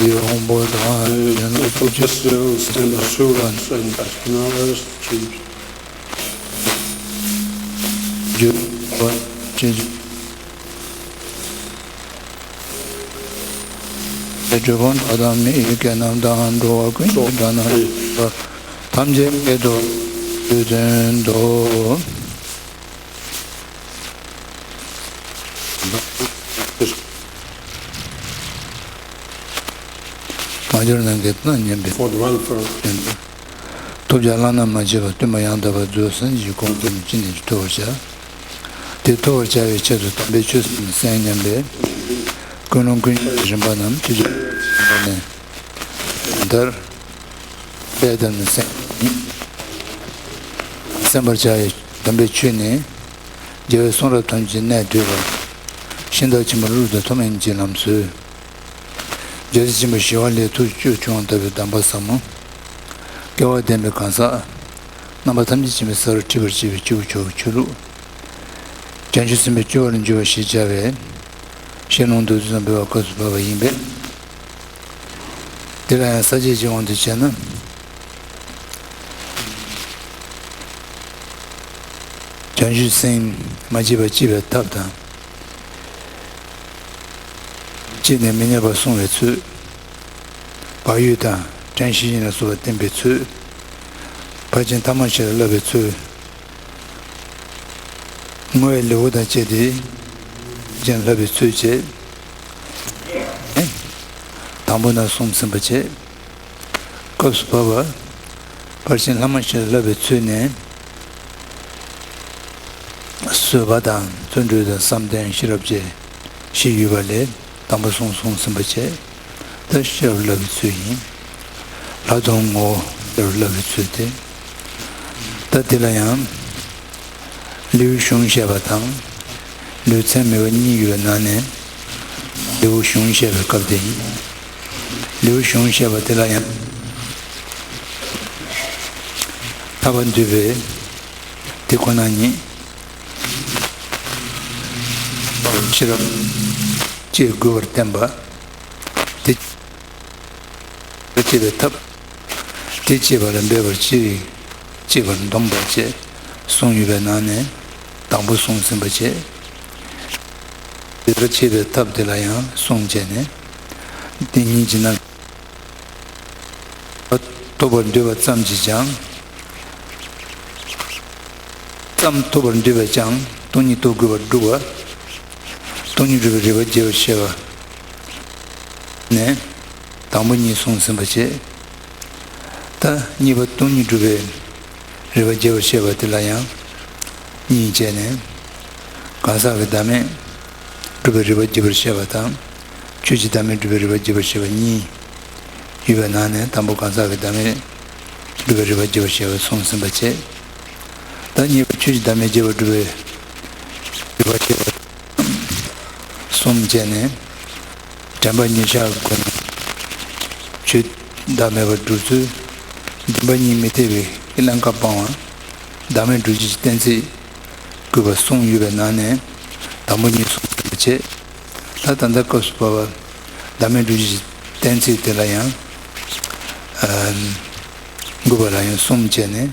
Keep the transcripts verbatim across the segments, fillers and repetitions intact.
Jiu-hong-bo དང་ཡང་ན་ཐུགས་རྗེ་ཆེ། Stand assurance and acknowledge. Jiu-hong་བ་ཅན་གྲུབ་དབང་དག་དང་མི་ཡི་སྐད་རྣམས་དང་། འགྲོ་བ་ཀུན་གྱི་སྒྲ་རྣམས་ཐམས་ཅད་སྐད་དུ་བསྡུས་དོན་དུ། མ་གྱུར་ནམ་མཁའི་མཐའ་མཉམ་པའི། For the welfare. ཐོབ་བྱ་བླ་ན་མ་མཆིས་པ་སྟོན་པ་ཡང་དག་པར་མཛོད་སངས་རྒྱས་ཀྱི་གོ་འཕང་ཅི་ནས་ཀྱང་ཐོབ་པར་བྱ། དེ་ཐོབ་པར་བྱ་བའི་ཆེད་དུ་དམ་པའི་ཆོས་སམ་སེམས་ཉམས་པའི་ཀུན་སློང་ཀུན་གཞི་རིམ་པ་རྣམས་ཐུགས་རྗེ་ཆེན་པོ་ནས་མཐར་སྤེལ་དམ་སེམས་ཉིད། སེམས་པར་བྱ་བའི་དམ་པའི་ཆོས་ནི། རྒྱལ་བའི་གསུང་རབ་ཐམས་ཅད་གནད་བསྡུས་པ། ཤིང་རྟ་ཆེན་པོ་རབ་ཏུ་ཐོབ་ནས་ཀྱི་ལམ་སྲོལ། རྒྱལ་སྲས་ཆེན་པོ་ཞི་བ་ལྷས་ཐུགས་སྤྱོད་བྱུང་བ་ལྟ་བུའི་གདམས་པ་ཟབ་མོ། སྐལ་བ་ལྡན་པའི་གང་ཟག་རྣམ་པ་ཐམས་ཅད་མཁྱེན་པའི་སར་ཁྲིད་པར་བྱེད་པའི་སྤྱི་བོ་མཆོག་གི་ཆོས་ལུགས། བྱང་ཆུབ་སེམས་དཔའི་སྤྱོད་པར་འགྱུར་བ་ཞེས་བྱ་བའི་ཤེས་ལོང་མདོ་རྒྱུད་དུ་འབེབས་པ་སྐབས་སུ་བབས་པ་ཡིན་པས། དེ་ལ་ཡང་ས་བཅད་ཀྱི་དབང་དུ་བྱས་ན། བྱང་ཆུབ་སེམས་མ་སྐྱེས་པ་སྐྱེ་བའི་ཐབས་དང་། སྐྱེས་ནས་མི་ཉམས་པར་སྲུང་བའི་ཚུལ། བག་ཡོད་དང་དྲན་ཤེས་བཞིན་ལ་སོགས་པ་བསྟེན་པའི་ཚུལ། ཕར་ཕྱིན་ཐ་མལ་ཕྱིར་བསླབ་པའི་ཚུལ། བསྔོ་བའི་ལེའུ་དང་བཅས་ཏེ། སྦྱིན་བསླབ་པའི་ཚུལ་བཅས། དང་པོ་ན་གསུམ་ཟིན་པ་བཅས། སྐབས་སུ་བབ་པ། ཕར་ཕྱིན་ལྷག་མ་ཕྱིར་བསླབ་པའི་ཚུལ་ནི། བཟོད་པ་དང་བརྩོན་འགྲུས་དང་བསམ་གཏན་ཤེས་རབ་བཅས་བཞི་ཡོད་པ་ལས་དང་པོ་གསུམ་གསུངས་ཟིན་པ་བཅས། ད་ཤེས་རབ་བསླབ་པའི་ཚུལ་ཡིན། ལྷག་མཐོང་ངོ་བོ་ཤེས་རབ་བསླབ་པའི་ཚུལ་ཏེ། ད་དེ་ལ་ཡང་། ལེའུ་གཞུང་བཤད་པ་དང་། ལེའུ་ཚན་སྨིན་པ་གཉིས་ཡོད་པའི་ནང་ནས། ལེའུ་གཞུང་བཤད་པའི་སྐབས་དེ་ཡིན། ལེའུ་གཞུང་བཤད་པ་དེ་ལ་ཡང་། ཐར་པ་འདོད་པའི་དེ་ཁོ་ན་ཉིད། ཤེས་རབ་ཅེས་དགོས་པར་བསྟན་པ། དེ། དེ་སྐྱེ་བའི་ཐབས། དེ་སྐྱེ་བ་ལ་འབད་པར་བྱེད། སྐྱེ་བར་འདོམས་པ་བཅས་གསུངས་ཡོད་པའི་ནང་ནས་དང་པོ་གསུངས་ཟིན་པ་བཅས། དེ་ལྟར་སྐྱེ་བའི་ཐབས་དེ་ལ་ཡང་གསུངས་བྱས་ནས། དེ་ཉིད་ཀྱི་ནང་ཐོབ་པར་འདོད་པ་ཙམ་གྱིས་ཀྱང་། ཙམ་ཐོབ་པར་འདོད་པས་ཀྱང་སྟོང་ཉིད་རྟོགས་དགོས་པར་སྒྲུབ་པ། སྟོང་ཉིད་སྒྲུབ་པའི་རིགས་པ་རྒྱས་པར་བཤད་པ། ནས། དང་པོ་གཉིས་གསུངས་ཟིན་པ་བཅས། ད་གཉིས་པ་སྟོང་ཉིད་སྒྲུབ་པའི་རིགས་པ་རྒྱས་པར་བཤད་པ་དེ་ལ་ཡང་། གཉིས་བྱས་ནས། གང་ཟག་གི་བདག་མེད་སྒྲུབ་པའི་རིགས་པ་རྒྱས་པར་བཤད་པ་དང་། ཆོས་ཀྱི་བདག་མེད་སྒྲུབ་པའི་རིགས་པ་རྒྱས་པར་བཤད་པ་གཉིས། ཡོད་པའི་ནང་ནས་དང་པོ་གང་ཟག་གི་བདག་མེད་སྒྲུབ་པའི་རིགས་པ་རྒྱས་པར་བཤད་པ་གསུངས་ཟིན་པ་བཅས། ད་གཉིས་པ་ཆོས་ཀྱི་བདག་མེད་རྒྱས་པར་སྒྲུབ་པའི་རིགས་པ་རྒྱས་པ་གསུམ་བཅས་ནས། དྲན་པ་ཉེར་བཞག་གི་སྒོ་ནས་ཆོས་བདག་མེད་པར་སྒྲུབ་ཚུལ། འདུན་པ་གཉིས་མི་འཐད་པའི་གླན་ཀ་སྤང་བ། བདག་མེད་སྒྲུབ་བྱེད་ཀྱི་གཏན་ཚིགས་དགོས་པ་གསུངས་ཡོད་པའི་ནང་ནས་དང་པོ་གཉིས་གསུངས་ཟིན་པ་བཅས། ད་ད་ལྟ་སྐབས་སུ་བབ་པ། བདག་མེད་སྒྲུབ་བྱེད་ཀྱི་གཏན་ཚིགས་དེ་ལ་ཡང་། ཨ། དགོས་པ་ལ་ཡང་གསུམ་བྱས་ནས།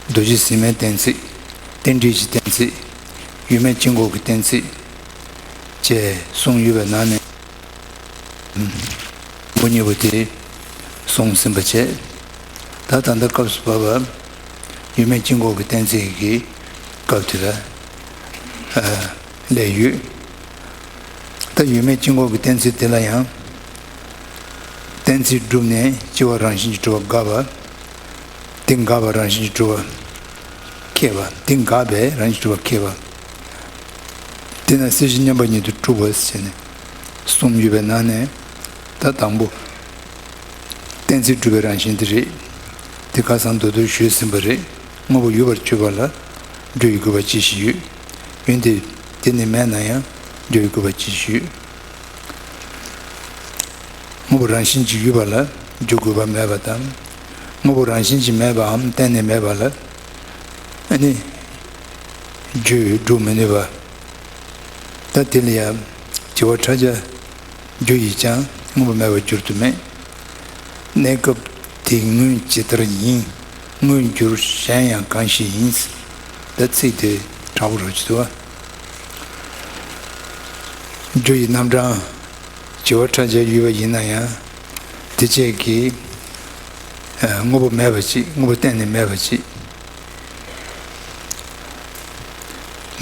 རྡོ་རྗེ་ཟེར་མའི་གཏན་ཚིགས། རྟེན་འབྲེལ་གྱི་གཏན་ཚིགས། ཡོད་མེད་དཀྱིལ་འཁོར་གྱི་གཏན་ཚིགས། བཅས་གསུངས་ཡོད་པའི་ནང་ནས། དང་པོ་གཉིས་པོ་དེ་གསུངས་ཟིན་པ་བྱས། ད་ད་ལྟ་སྐབས་སུ་བབ་པ། ཡོད་མེད་དཀྱིལ་འཁོར་གྱི་གཏན་ཚིགས་ཀྱི་སྐབས་དེ་ལ། ཨ། སླེབས་ཡོད། ད་ཡོད་མེད་དཀྱིལ་འཁོར་གྱི་གཏན་ཚིགས་དེ་ལ་ཡང་། གཏན་ཚིགས་གྲུབ་ནས་སྐྱེ་བ་རང་བཞིན་གྱིས་གྲུབ་པ་འགག་པ། དེ་འགག་པ་རང་བཞིན་གྱིས་གྲུབ་པ་ཁེགས་པ། དེ་འགག་པས་རང་བཞིན་གྲུབ་པ་ཁེགས་པ། དེས་ན་སྲིད་ཞི་མཉམ་པ་ཉིད་དུ་གྲུབ་པ་ཟེར་ནས་གསུངས་ཡོད་པའི་ནང་ནས། ད་དང་པོ། གཏན་ཚིགས་གྲུབ་པའི་རང་བཞིན་དེ་རེད། དེ་ཁ་སང་མདོར་བསྡུས་ཞུས་ཟིན་པ་རེད། དངོས་པོ་ཡོད་པར་གྱུར་པ་ལ་སྦྱོར་བའི་དགོས་པ་ཅི་ཞིག་ཡོད། འོན་ཏེ་དེ་ནི་མེད་ན་ཡང་སྦྱོར་བའི་དགོས་པ་ཅི་ཞིག་ཡོད། དངོས་པོ་རང་བཞིན་གྱིས་ཡོད་པ་ལ་སྦྱོར་དགོས་པ་མེད་པ་དང་། དངོས་པོ་རང་བཞིན་གྱིས་མེད་པའམ་གཏན་ནས་མེད་པ་ལ་ཨ་ནི་སྦྱོར་སྒྲུབ་མི་ནུས་པ། ད་དེ་ལ་ཡང་བྱེ་བ་ཕྲ་རྒྱས་སྦྱོར་ཡིས་ཀྱང་དངོས་པོ་མེད་པར་སྦྱོར་དུ་མེད། གནས་སྐབས་དེ་སྔོན་ཇི་ལྟར་ཡིན། དངོས་འགྱུར་གཞན་ཡང་གང་ཞིག་ཡིན། ད་ཚིག་དེ་དྲང་པོ་རོ་ཅི་ཐུབ། སྦྱོར་ཡི་རྣམ་གྲངས་བྱེ་བ་ཕྲ་རྒྱས་ཡོད་པ་ཡིན་ན་ཡང་། དེ་བཅས་ཀྱི་ཨ་དངོས་པོ་མེད་པ་ཅིག་དངོས་པོ་གཏན་ནས་མེད་པ་ཅིག་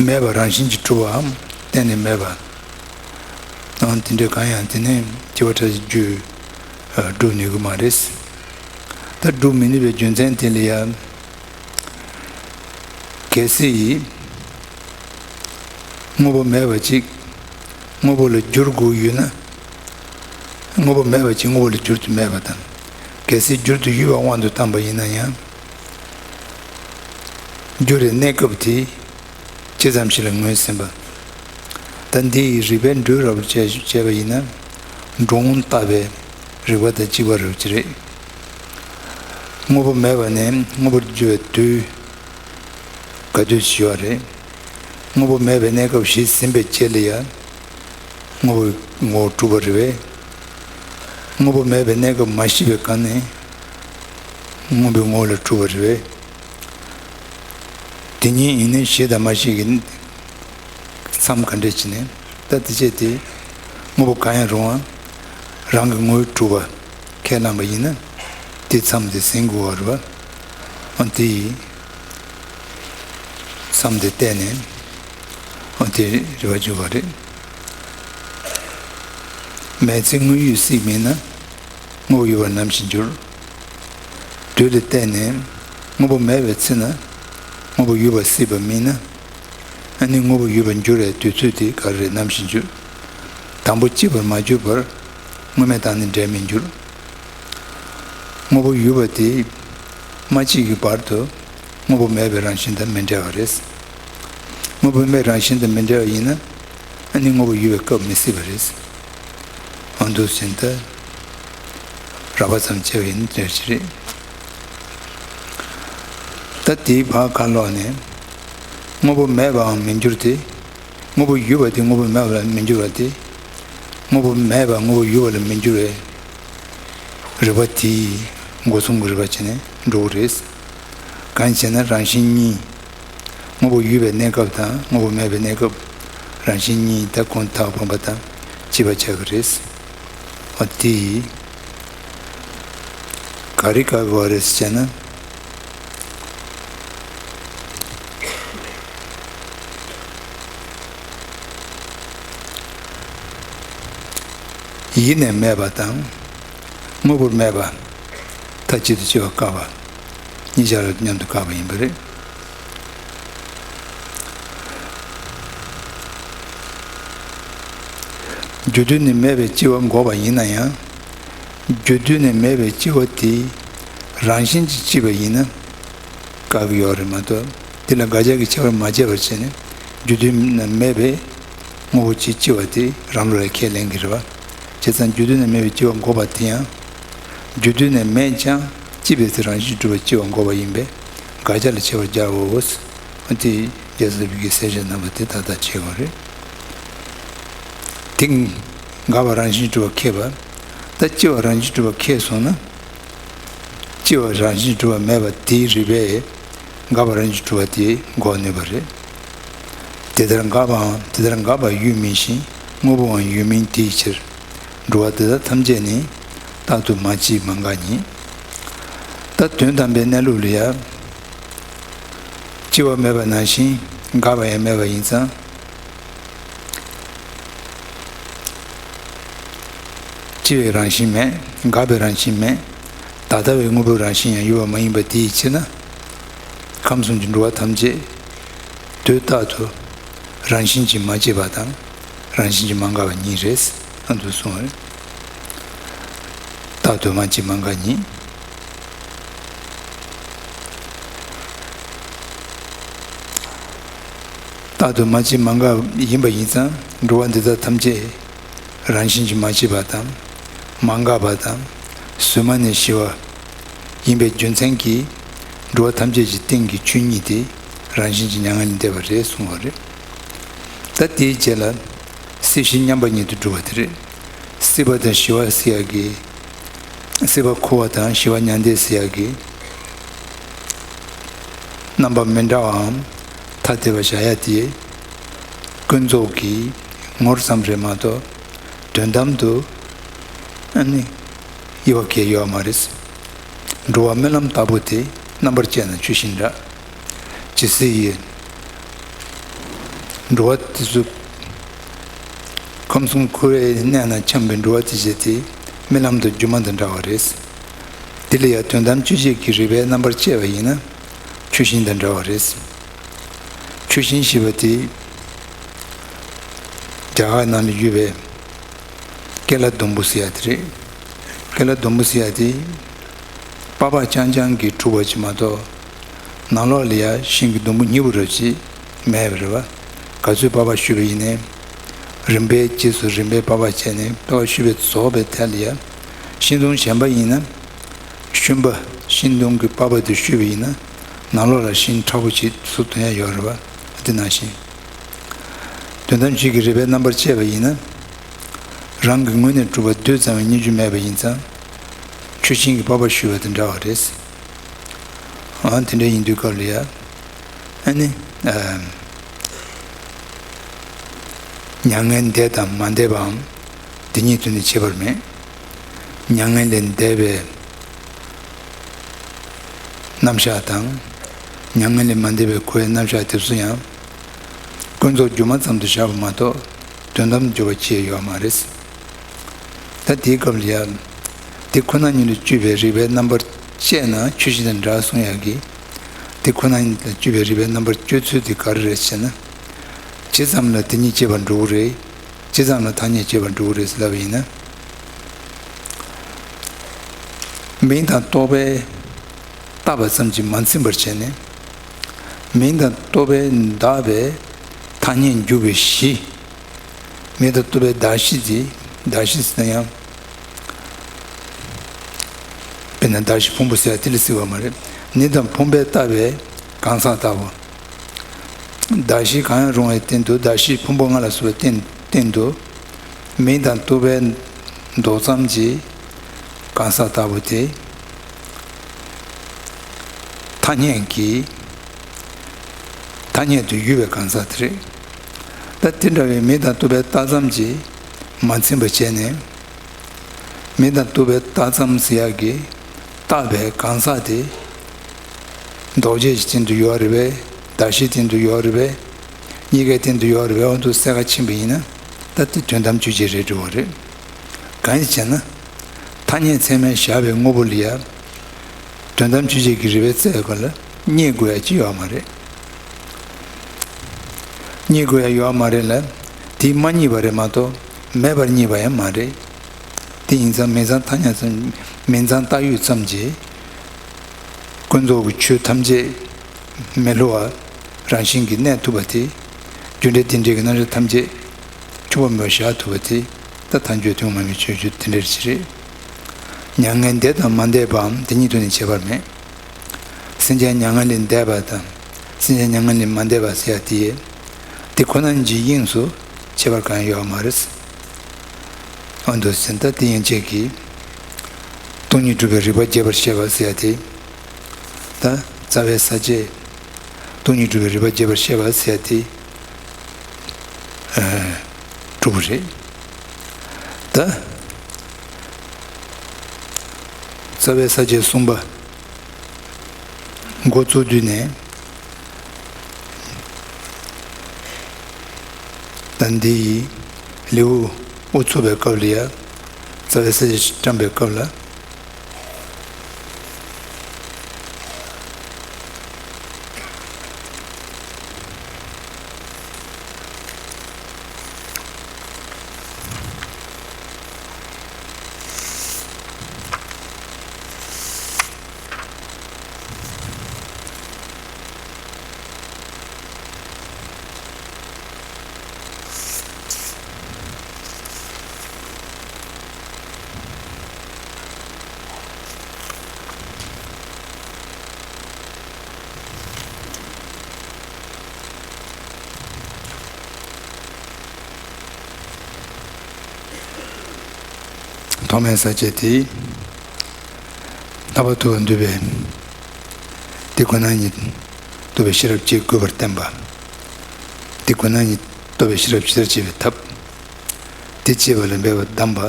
མེད་པ་རང་བཞིན་གྱིས་གྲུབ་པའམ་གཏན་ནས་མེད་པ། ཨང་དེ་འདྲ་གང་ཡང་དེ་ནས་བྱེ་བ་ཕྲ་རྒྱས་སྦྱོར་སྒྲུབ་ནུས་ཀྱི་མ་རེད། ད་སྒྲུབ་མི་ནུས་པའི་རྒྱུ་མཚན་དེ་ལ་ཡང་། གལ་སྲིད་ཡིན། དངོས་པོ་མེད་པ་ཅིག་དངོས་པོ་ལ་སྦྱོར་དགོས་ཡོད་ན། དངོས་པོ་མེད་པ་ཅིག་དངོས་པོ་ལ་སྦྱོར་དུ་མེད་པ་དང་། གལ་སྲིད་སྦྱོར་དུ་ཡོད་པ་དབང་དུ་བཏང་པ་ཡིན་ན་ཡང་། སྦྱོར་བའི་གནས་སྐབས་དེ་ཇི་ཙམ་ཞིག་ལ་ངོས་ཟིན་པ། ད་འདི་ཡི་རིགས་པས་འགྲོས་རབ་བྱས་བྱས་པ་ཡིན་ན། འགྲོ་འོང་བརྟག་པའི་རིགས་པ་དང་གཅིག་པ་རབ་ཀྱི་རེད། དངོས་པོ་མེད་པ་ནས་དངོས་པོར་འགྱུར་བའི་དུས་ག་དུས་ཞི་བ་རེད། དངོས་པོ་མེད་པའི་གནས་སྐབས་ཞི་ཟིན་པའི་རྗེས་ལ་ཡང་དངོས་པོའི་ངོ་བོ་གྲུབ་པ་རེད་པས། དངོས་པོ་མེད་པའི་གནས་སྐབས་མ་ཞི་བའི་སྒང་ནས་དངོས་པོའི་ངོ་བོ་ལ་གྲུབ་པ་རེད་པས། དེ་ཉིད་ཡིན་ནའི་ཞི་དང་མ་ཞི་གི་མཚམས་ག་འདྲས་ཅི་ནས། ད་དེ་བྱས་ཏེ་དངོས་པོ་གང་ཡང་རུང་བ་རང་གི་ངོ་བོས་གྲུབ་པ་ཁས་བླངས་པ་ཡིན་ན། དེ་མཚམས་དེ་ཟིན་དགོས་པ་རེད་པ། ཨ་དེ་ཡི་མཚམས་དེ་བལྟས་ནས་ཨ་དེ་རེ་བ་འཇུག་པ་རེད། མེད་ཚེ་དངོས་ཡོད་སྲིད་མིན་ན། དངོས་པོ་ཡོད་པར་ནམ་ཞིག་འགྱུར། དུས་ལ་བལྟས་ནས་དངོས་པོ་མེད་པའི་ཚེ་ན། དངོས་པོ་ཡོད་པར་སྲིད་པ་མིན་ན། ཨ་ནི་དངོས་པོ་ཡོད་པར་འགྱུར་བའི་དུས་ཚོད་དེ་ག་རེ་རེད། ནམ་ཞིག་འགྱུར། དང་པོ་སྐྱེས་པར་མ་གྱུར་པར། དངོས་མེད་དང་ནི་འབྲལ་མི་འགྱུར། དངོས་པོ་ཡོད་པ་དེ་མ་སྐྱེས་ཀྱི་བར་དུ་དངོས་པོ་མེད་པའི་རང་བཞིན་དང་མི་འབྲལ་བ་རེད། དངོས་པོ་མེད་རང་བཞིན་དང་མི་འབྲལ་བ་ཡིན་ན། ཨ་ནི་དངོས་པོ་ཡོད་པའི་སྐབས་མི་སྲིད་པ་རེད། ཨ་འདུག་ཟིན་ད་རགས་པ་ཙམ་བྱས་པ་ཡིན་ཟེར་གྱི་རེད། ད་དེའི་བར་ཁ་ལོག་ནས་དངོས་པོ་མེད་པའང་མི་འགྱུར་ཏེ། དངོས་པོ་ཡོད་པ་དེ་དངོས་པོ་མེད་པ་ལ་མི་འགྱུར་བ་སྟེ། དངོས་པོ་མེད་པ་དངོས་པོ་ཡོད་པ་ལ་མི་འགྱུར་བའི་རིགས་པ་དེའི་སྒོ་གསུམ་གྱི་རིགས་པ་བྱས་ནས་འགྲོ་གི་རེད། གང་ཞེ་ན་རང་བཞིན་གཉིས། དངོས་པོ་ཡོད་པའི་གནས་སྐབས་དང་དངོས་པོ་མེད་པའི་གནས་སྐབས། རང་བཞིན་གཉིས་ད་ཁོང་ཐག་བུམ་པ་དང་གཅིག་པ་ཆགས་ཀྱི་རེད། འོ་དེ་ག་རེ་བཀག་དགོས་པ་རེད་ཟེར་ན། ཡེ་ནས་མེད་པ་དང་། དངོས་པོར་མེད་པ། མཐའ་གཅིག་ཏུ་སྐྱེ་བ་བཀག་པ། གཉིས་ཆར་མཉམ་དུ་བཀག་པ་ཡིན་པ་རེད། རྒྱུ་དུས་ནས་མེད་པའི་སྐྱེ་བ་འགོག་པ་ཡིན་ན་ཡང་། རྒྱུ་དུས་ནས་མེད་པའི་སྐྱེ་བ་དེ་རང་བཞིན་གྱིས་སྐྱེས་པ་ཡིན་ན། བཀག་གི་ཡོད་རེད་མ་གཏོགས། དེ་ལ་དགག་བྱ་གི་ཁྱད་པར་མ་བྱས་པར་བྱས་ནས། རྒྱུ་དུས་ནས་མེད་པའི་དངོས་པོ་ཅིག་སྐྱེ་བ་དེ་རང་ལུགས་ལ་ཁས་ལེན་གྱི་རེད་པ། བྱས་ཙང་རྒྱུ་དུས་ནས་མེད་པའི་སྐྱེ་བ་འགོག་པ་དེ་ཡང་། རྒྱུ་དུས་ནས་མེད་ཀྱང་སྐྱེས་པའི་ཚེ་རང་བཞིན་གྱིས་གྲུབ་པ་སྐྱེ་བ་འགོག་པ་ཡིན་པས་དགག་བྱ་ལ་ཁྱད་པར་སྦྱར་བའོ། འོ་དེ་རྒྱལ་སྲས་པའི་གི་གསལ་བཤད་རྣམ་པ་དེ་ད་ལྟ་བྱེད་དགོས་རེད། དེ་འགག་པ་རང་བཞིན་གྱིས་གྲུབ་པ་ཁེགས་པ། ད་སྐྱེ་བ་རང་བཞིན་གྱིས་གྲུབ་པ་ཁེགས་སོང་ན། སྐྱེ་བ་རང་བཞིན་གྱིས་གྲུབ་པ་མེད་པ་དེའི་རིགས་པས་འགག་པ་རང་བཞིན་གྱིས་གྲུབ་པ་དེ་འགོག་ནུས་པ་རེད། དེ་ལྟར་འགག་པའང་དེ་ལྟར་འགག་པ་ཡོད་མིན་ཞིང་དངོས་པོའང་ཡོད་མིན་དེའི་ཕྱིར། འགྲོ་བ་དེ་དག་ཐམས་ཅད་ནི་རྟག་ཏུ་མ་སྐྱེས་མ་འགག་ཉིད། ད་དོན་དམ་པའི་གནས་ལུགས་ལ་ཡང་། སྐྱེ་བ་མེད་པ་ནང་བཞིན་འགག་པ་ཡང་མེད་པ་ཡིན་ཙང་། སྐྱེ་བའི་རང་བཞིན་མེད། འགག་པའི་རང་བཞིན་མེད། ད་ལྟ་བའི་དངོས་པོའི་རང་བཞིན་ཡང་ཡོད་པ་མ་ཡིན་པ་དེའི་ཕྱིར་ན། ཁམས་གསུམ་གྱི་འགྲོ་བ་ཐམས་ཅད་དུས་རྟག་ཏུ་རང་བཞིན་གྱིས་མ་སྐྱེས་པ་དང་རང་བཞིན་གྱིས་མ་འགག་པ་ཉིད་རེད། ཨ་འདུག་གསུངས་པ་རེད། རྟག་ཏུ་མ་སྐྱེས་མ་འགགས་ཉིད། རྟག་ཏུ་མ་སྐྱེས་མ་འགགས་ཡིན་པ་ཡིན་ཙང་འགྲོ་བ་འདི་དག་ཐམས་ཅད་རང་བཞིན་གྱིས་མ་སྐྱེས་པ་དང་མ་འགགས་པ་དང་གཟོད་མ་ནས་ཞི་བ་ཡིན་པའི་རྒྱུ་མཚན་གྱིས་འགྲོ་བ་ཐམས་ཅད་ཀྱི་སྟེང་གི་ཆོས་ཉིད་དེ་རང་བཞིན་གྱིས་མྱ་ངན་ལས་འདས་པ་རེད་གསུངས་པ་རེད། ད་དེའི་རྗེས་ལ་སྲིད་ཞི་མཉམ་པ་ཉིད་དུ་གྲུབ་པ་དེ་རེད། སྲིད་པ་དང་ཞི་བ་ཟེར་ཡག་གི། སྲིད་པ་འཁོར་བ་དང་ཞི་བ་མྱང་འདས་ཟེར་ཡག་གི། རྣམ་པ་མི་འདྲ་བའམ་ཐ་དད་པ་བཞག་ཡ་དེ། ཀུན་རྫོབ་ཀྱི་ངོར་ཙམ་རེད་མ་གཏོགས། དོན་དམ་དུ། ཨ་ནི། དབྱེ་བ་གང་ཡང་ཡོད་མ་རེད། འགྲོ་བ་རྨི་ལམ་ལྟ་བུ་དེ་རྣམ་པར་དཔྱད་ན་ཆུ་ཤིང་འདྲ། ཇི་སྲིད་ཡིན། འགྲོ་བ་དེ་ཚོ། ཁམས་གསུམ་འཁོར་བའི་གནས་ན་འཁྱམས་པའི་འགྲོ་བ་དེ་བྱས་ཏེ་རྨི་ལམ་དང་སྒྱུ་མ་དང་འདྲ་བ་རེད། དེ་ལ་ཡང་དོན་དམ་དཔྱོད་བྱེད་ཀྱི་རིགས་པས་རྣམ་པར་དཔྱད་པ་ཡིན་ན་ཆུ་ཤིང་དང་འདྲ་བ་རེད། ཆུ་ཤིང་ཞེས་པ་དེ་རྒྱ་གར་ནང་ལ་ཡོད་པའི་ཀེ་ལ་ཟླུམ་པོ་ཟེར་ཡ་དེ་རེད། ཀེ་ལ་ཟླུམ་པོ་ཟེར་ཡ་དེ་པགས་པ་རྐྱང་རྐྱང་གིས་གྲུབ་པ་ཅིག་མ་གཏོགས། ནང་ལོགས་ལ་ཡ་ཤིང་གི་སྡོང་པོ་སྙིང་པོ་རབ་ཅིག་མེད་པ་རེད་བ། ག་ཚོད་པགས་པ་བཤུས་པ་ཡིན་ནའི། རིམ་པས་རྗེས་སུ་རིམ་པས་པགས་པ་བཅད་ནས་པགས་པ་བཤུས་པའི་རྫོགས་པའི་ཐད་ལ་ཡ། ཤིང་སྡོང་གཞན་པ་ཡིན་ན། ཤུན་པ་ཤིང་སྡོང་གི་པགས་པ་དེ་བཤུས་པ་ཡིན་ན། ནང་ལོགས་ལ་ཤིང་མཁྲེགས་པོ་ཅིག་བཟོ་ཐུབ་ཡ་ཡོད་རེད་བ། དེ་ནང་བཞིན། དོན་དམ་ཆོས་ཀྱི་རིགས་པས་རྣམ་པར་དཔྱད་པ་ཡིན་ན། རང་གི་ངོས་ནས་གྲུབ་པ་རྡུལ་ཙམ་ཡང་རྙེད་རྒྱུ་མེད་པ་ཡིན་ཙང་། ཆུ་ཤིང་གི་པགས་པ་བཤུས་པ་དང་འདྲ་བ་རེད། ཨ་དེ་འདྲ་ཡིན་དུས་སྐབས་ལ་ཡ། ཨ་ནི། ཨ། མྱ་ངན་འདས་དང་མ་འདས་པའང་དེ་ཉིད་དུ་ནི་ཁྱད་པར་མེད། མྱ་ངན་ལས་འདས་པའི་རྣམ་གཞག་དང་། མྱ་ངན་ལས་མ་འདས་པའི་འཁོར་བའི་རྣམ་གཞག་དེ་ཚོ་ཡང་། ཀུན་རྫོབ་སྒྱུ་མ་ཙམ་དུ་བཞག་པ་མ་གཏོགས། དོན་དམ་སྦྱོར་བ་ཅི་ཡང་ཡོད་མ་རེད། ད་དེའི་སྐབས་ལ་ཡང་། དེ་ཁོ་ན་ཉིད་ལ་དཔྱོད་པའི་རིགས་པས་རྣམ་པར་དཔྱད་ན་ཆུ་ཤིང་དང་འདྲ་གསུང་ཡག་གི། དེ་ཁོ་ན་ཉིད་ལ་དཔྱོད་པའི་རིགས་པས་རྣམ་པར་དཔྱོད་ཚུལ་དེ་ག་རེ་རེད་ཟེར་ན། ཇི་ཙམ་ལ་དེ་ཉིད་སྐྱེ་བར་འགྲོ་གི་རེད། ཇི་ཙམ་ལ་ཐ་སྙད་སྐྱེ་བར་འགྲོ་གི་རེད་ཟེར་ལབ་པ་ཡིན་ན། མིང་དང་རྟོག་པས་བཏགས་པ་ཙམ་གྱིས་མ་ཚིམ་པར་བྱས་ནས། མིང་དང་རྟོག་པས་བཏགས་པའི་ཐ་སྙད་འཇུག་པའི་གཞི། མིང་དང་རྟོག་པའི་གདགས་གཞི་དེ། གདགས་གཞི་ཟེར་ན་ཡང་། དཔེར་ན་གདགས་གཞི་ཕུང་པོ་ཟེར་བ་དེ་ལ་ཟེར་བ་མ་རེད། ནི་དང་ཕུང་པོས་བཏགས་པའི་གང་ཟག་ལྟ་བུ། གདགས་གཞི་གང་ཡང་རུང་བའི་སྟེང་དུ། གདགས་གཞི་ཕུང་པོ་ལྔ་ལ་སོགས་པའི་སྟེང་སྟེང་དུ། མིང་དང་རྟོག་པས་འདོགས་ཙམ་གྱིས་གང་ཟག་ལྟ་བུ་དེ། ཐ་སྙད་ཀྱི། ཐ་སྙད་དུ་ཡོད་པའི་གང་ཟག་དེ་རེད། ད་དེ་འདྲ་བའི་མིང་དང་རྟོག་པས་བཏགས་ཙམ་གྱིས་མ་ཚིམ་པར་བྱས་ནས། མིང་དང་རྟོག་པས་བཏགས་ཙམ་ཟེར་ཡག་གི་བཏགས་པའི་གང་ཟག་དེ། འདོགས་བྱའི་སྟེང་དུ་ཡོད་རེད་པས། གདགས་གཞིའི་སྟེང་དུ་ཡོད་རེད་པས། གཉིས་ཀའི་སྟེང་དུ་ཡོད་རེད་པས། འོ་འདུག་གསལ་ཁ་ཕྱིན་པ་ཡིན་ན། ད་དེ་དོན་དམ་དཔྱོད་བྱེད་རེད་འགྲོ་བ་རེད། གང་ཡིན་ཟེར་ན། ཐ་སྙད་ཚད་མས་བཞག་པའི་དངོས་པོ་ལ་ཡ། དོན་དམ་དཔྱོད་བྱེད་ཀྱི་རིགས་པས་བཙལ་བའི་སྐབས་ལ་རྙེད་དགོས་ཡ་ཅི་ཡོད་མ་རེད། རྙེད་དགོས་ཡ་ཡོད་མ་རེད་ལ། དེ་མ་རྙེད་པ་རེད་མ་གཏོགས་མེད་པར་རྙེད་པ་ཡང་མ་རེད། དེ་ཡིན་ཙང་མིང་ཙམ་ཐ་སྙད་ཙམ། མིང་ཙམ་བཏགས་ཡོད་ཙམ་གྱིས། ཀུན་རྫོབ་ཀྱི་ཆོས་ཐམས་ཅད་མི་སླུ་བ་རང་བཞིན་གྱིས་གནས་ཐུབ་པ་དེ། རྒྱུ་འབྲས་རྟེན་འབྲེལ་གྱི་རྣམ་གཞག་ཐམས་ཅད་འཆུག་པ་མེད་པར་བཞག་ཐུབ་པ་དེ། ད་ཐལ་འགྱུར་ཐུན་མོང་མ་ཡིན་པའི་ཆོས་བརྗོད་དེ་འདྲ་ཞིག་རེད། མྱ་ངན་འདས་དང་མ་འདས་པའམ་དེ་ཉིད་དུ་ནི་ཁྱད་པར་མེད། སེམས་ཅན་མྱ་ངན་ལས་འདས་པ་དང་སེམས་ཅན་མྱ་ངན་ལས་མ་འདས་པ་ཟེར་ཡ་དེ། དེ་ཁོ་ན་ཉིད་ཀྱི་དབྱིངས་སུ་ཁྱད་པར་གང་ཡང་ཡོད་མ་རེད། འོ་འདུག་ཟེར་ན་ད་དེ་ཡན་ཆད་ཀྱིས་སྟོང་ཉིད་སྒྲུབ་པའི་རིགས་པ་རྒྱས་པར་བཤད་པ་ཟེར་ཡ་དེ། ད་རྩ་བའི་ས་བཅད། སྟོང་ཉིད་སྒྲུབ་པའི་རིགས་པ་རྒྱས་པར་བཤད་པ་ཟེར་ཡ་དེ། ཨ། གྲུབ་པ་རེད། ད་རྩ་བའི་ས་བཅད་གསུམ་པ་འགོ་བཙུགས་དུས་ནས། ད་འདི་ཡི་ལེའུ་དབུ་ཚུགས་པའི་སྐབས་ལ་ཡ། རྩ་བའི་ས་བཅད་བཀྲམ་པའི་སྐབས་ལ། ཐོག་མའི་ས་བཅད་དེ། ལྷག་པར་དུ་འདུས་པའི་དེ་ཁོ་ན་ཉིད་རྟོགས་པའི་ཤེས་རབ་ཀྱིས་གོས་པར་བསྟན་པ། དེ་ཁོ་ན་ཉིད་རྟོགས་པའི་ཤེས་རབ་ཇི་ལྟར་བསྐྱེད་པའི་ཐབས། དེ་བསྐྱེད་པ་ལ་འབད་པར་གདམས་པ།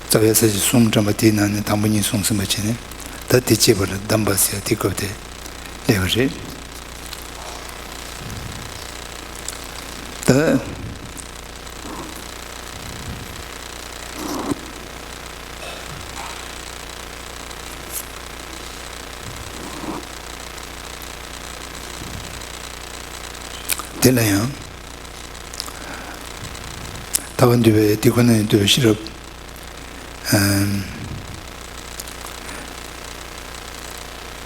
རྩ་བའི་ས་བཅད་གསུམ་བགྲངས་པ་དེའི་ནང་ནས་དང་པོ་གཉིས་གསུངས་ཟིན་པ་བྱས་ནས། ད་དེ་བསྐྱེད་པ་ལ་གདམས་པ་ཟེར་དེ་སྐབས་དེ་སླེབས་པ་རེད། ད། དེ་ལ་ཡང་། ལྷག་པར་འདུས་པའི་དེ་ཁོ་ན་ཉིད་རྟོགས་པའི་ཤེས་རབ་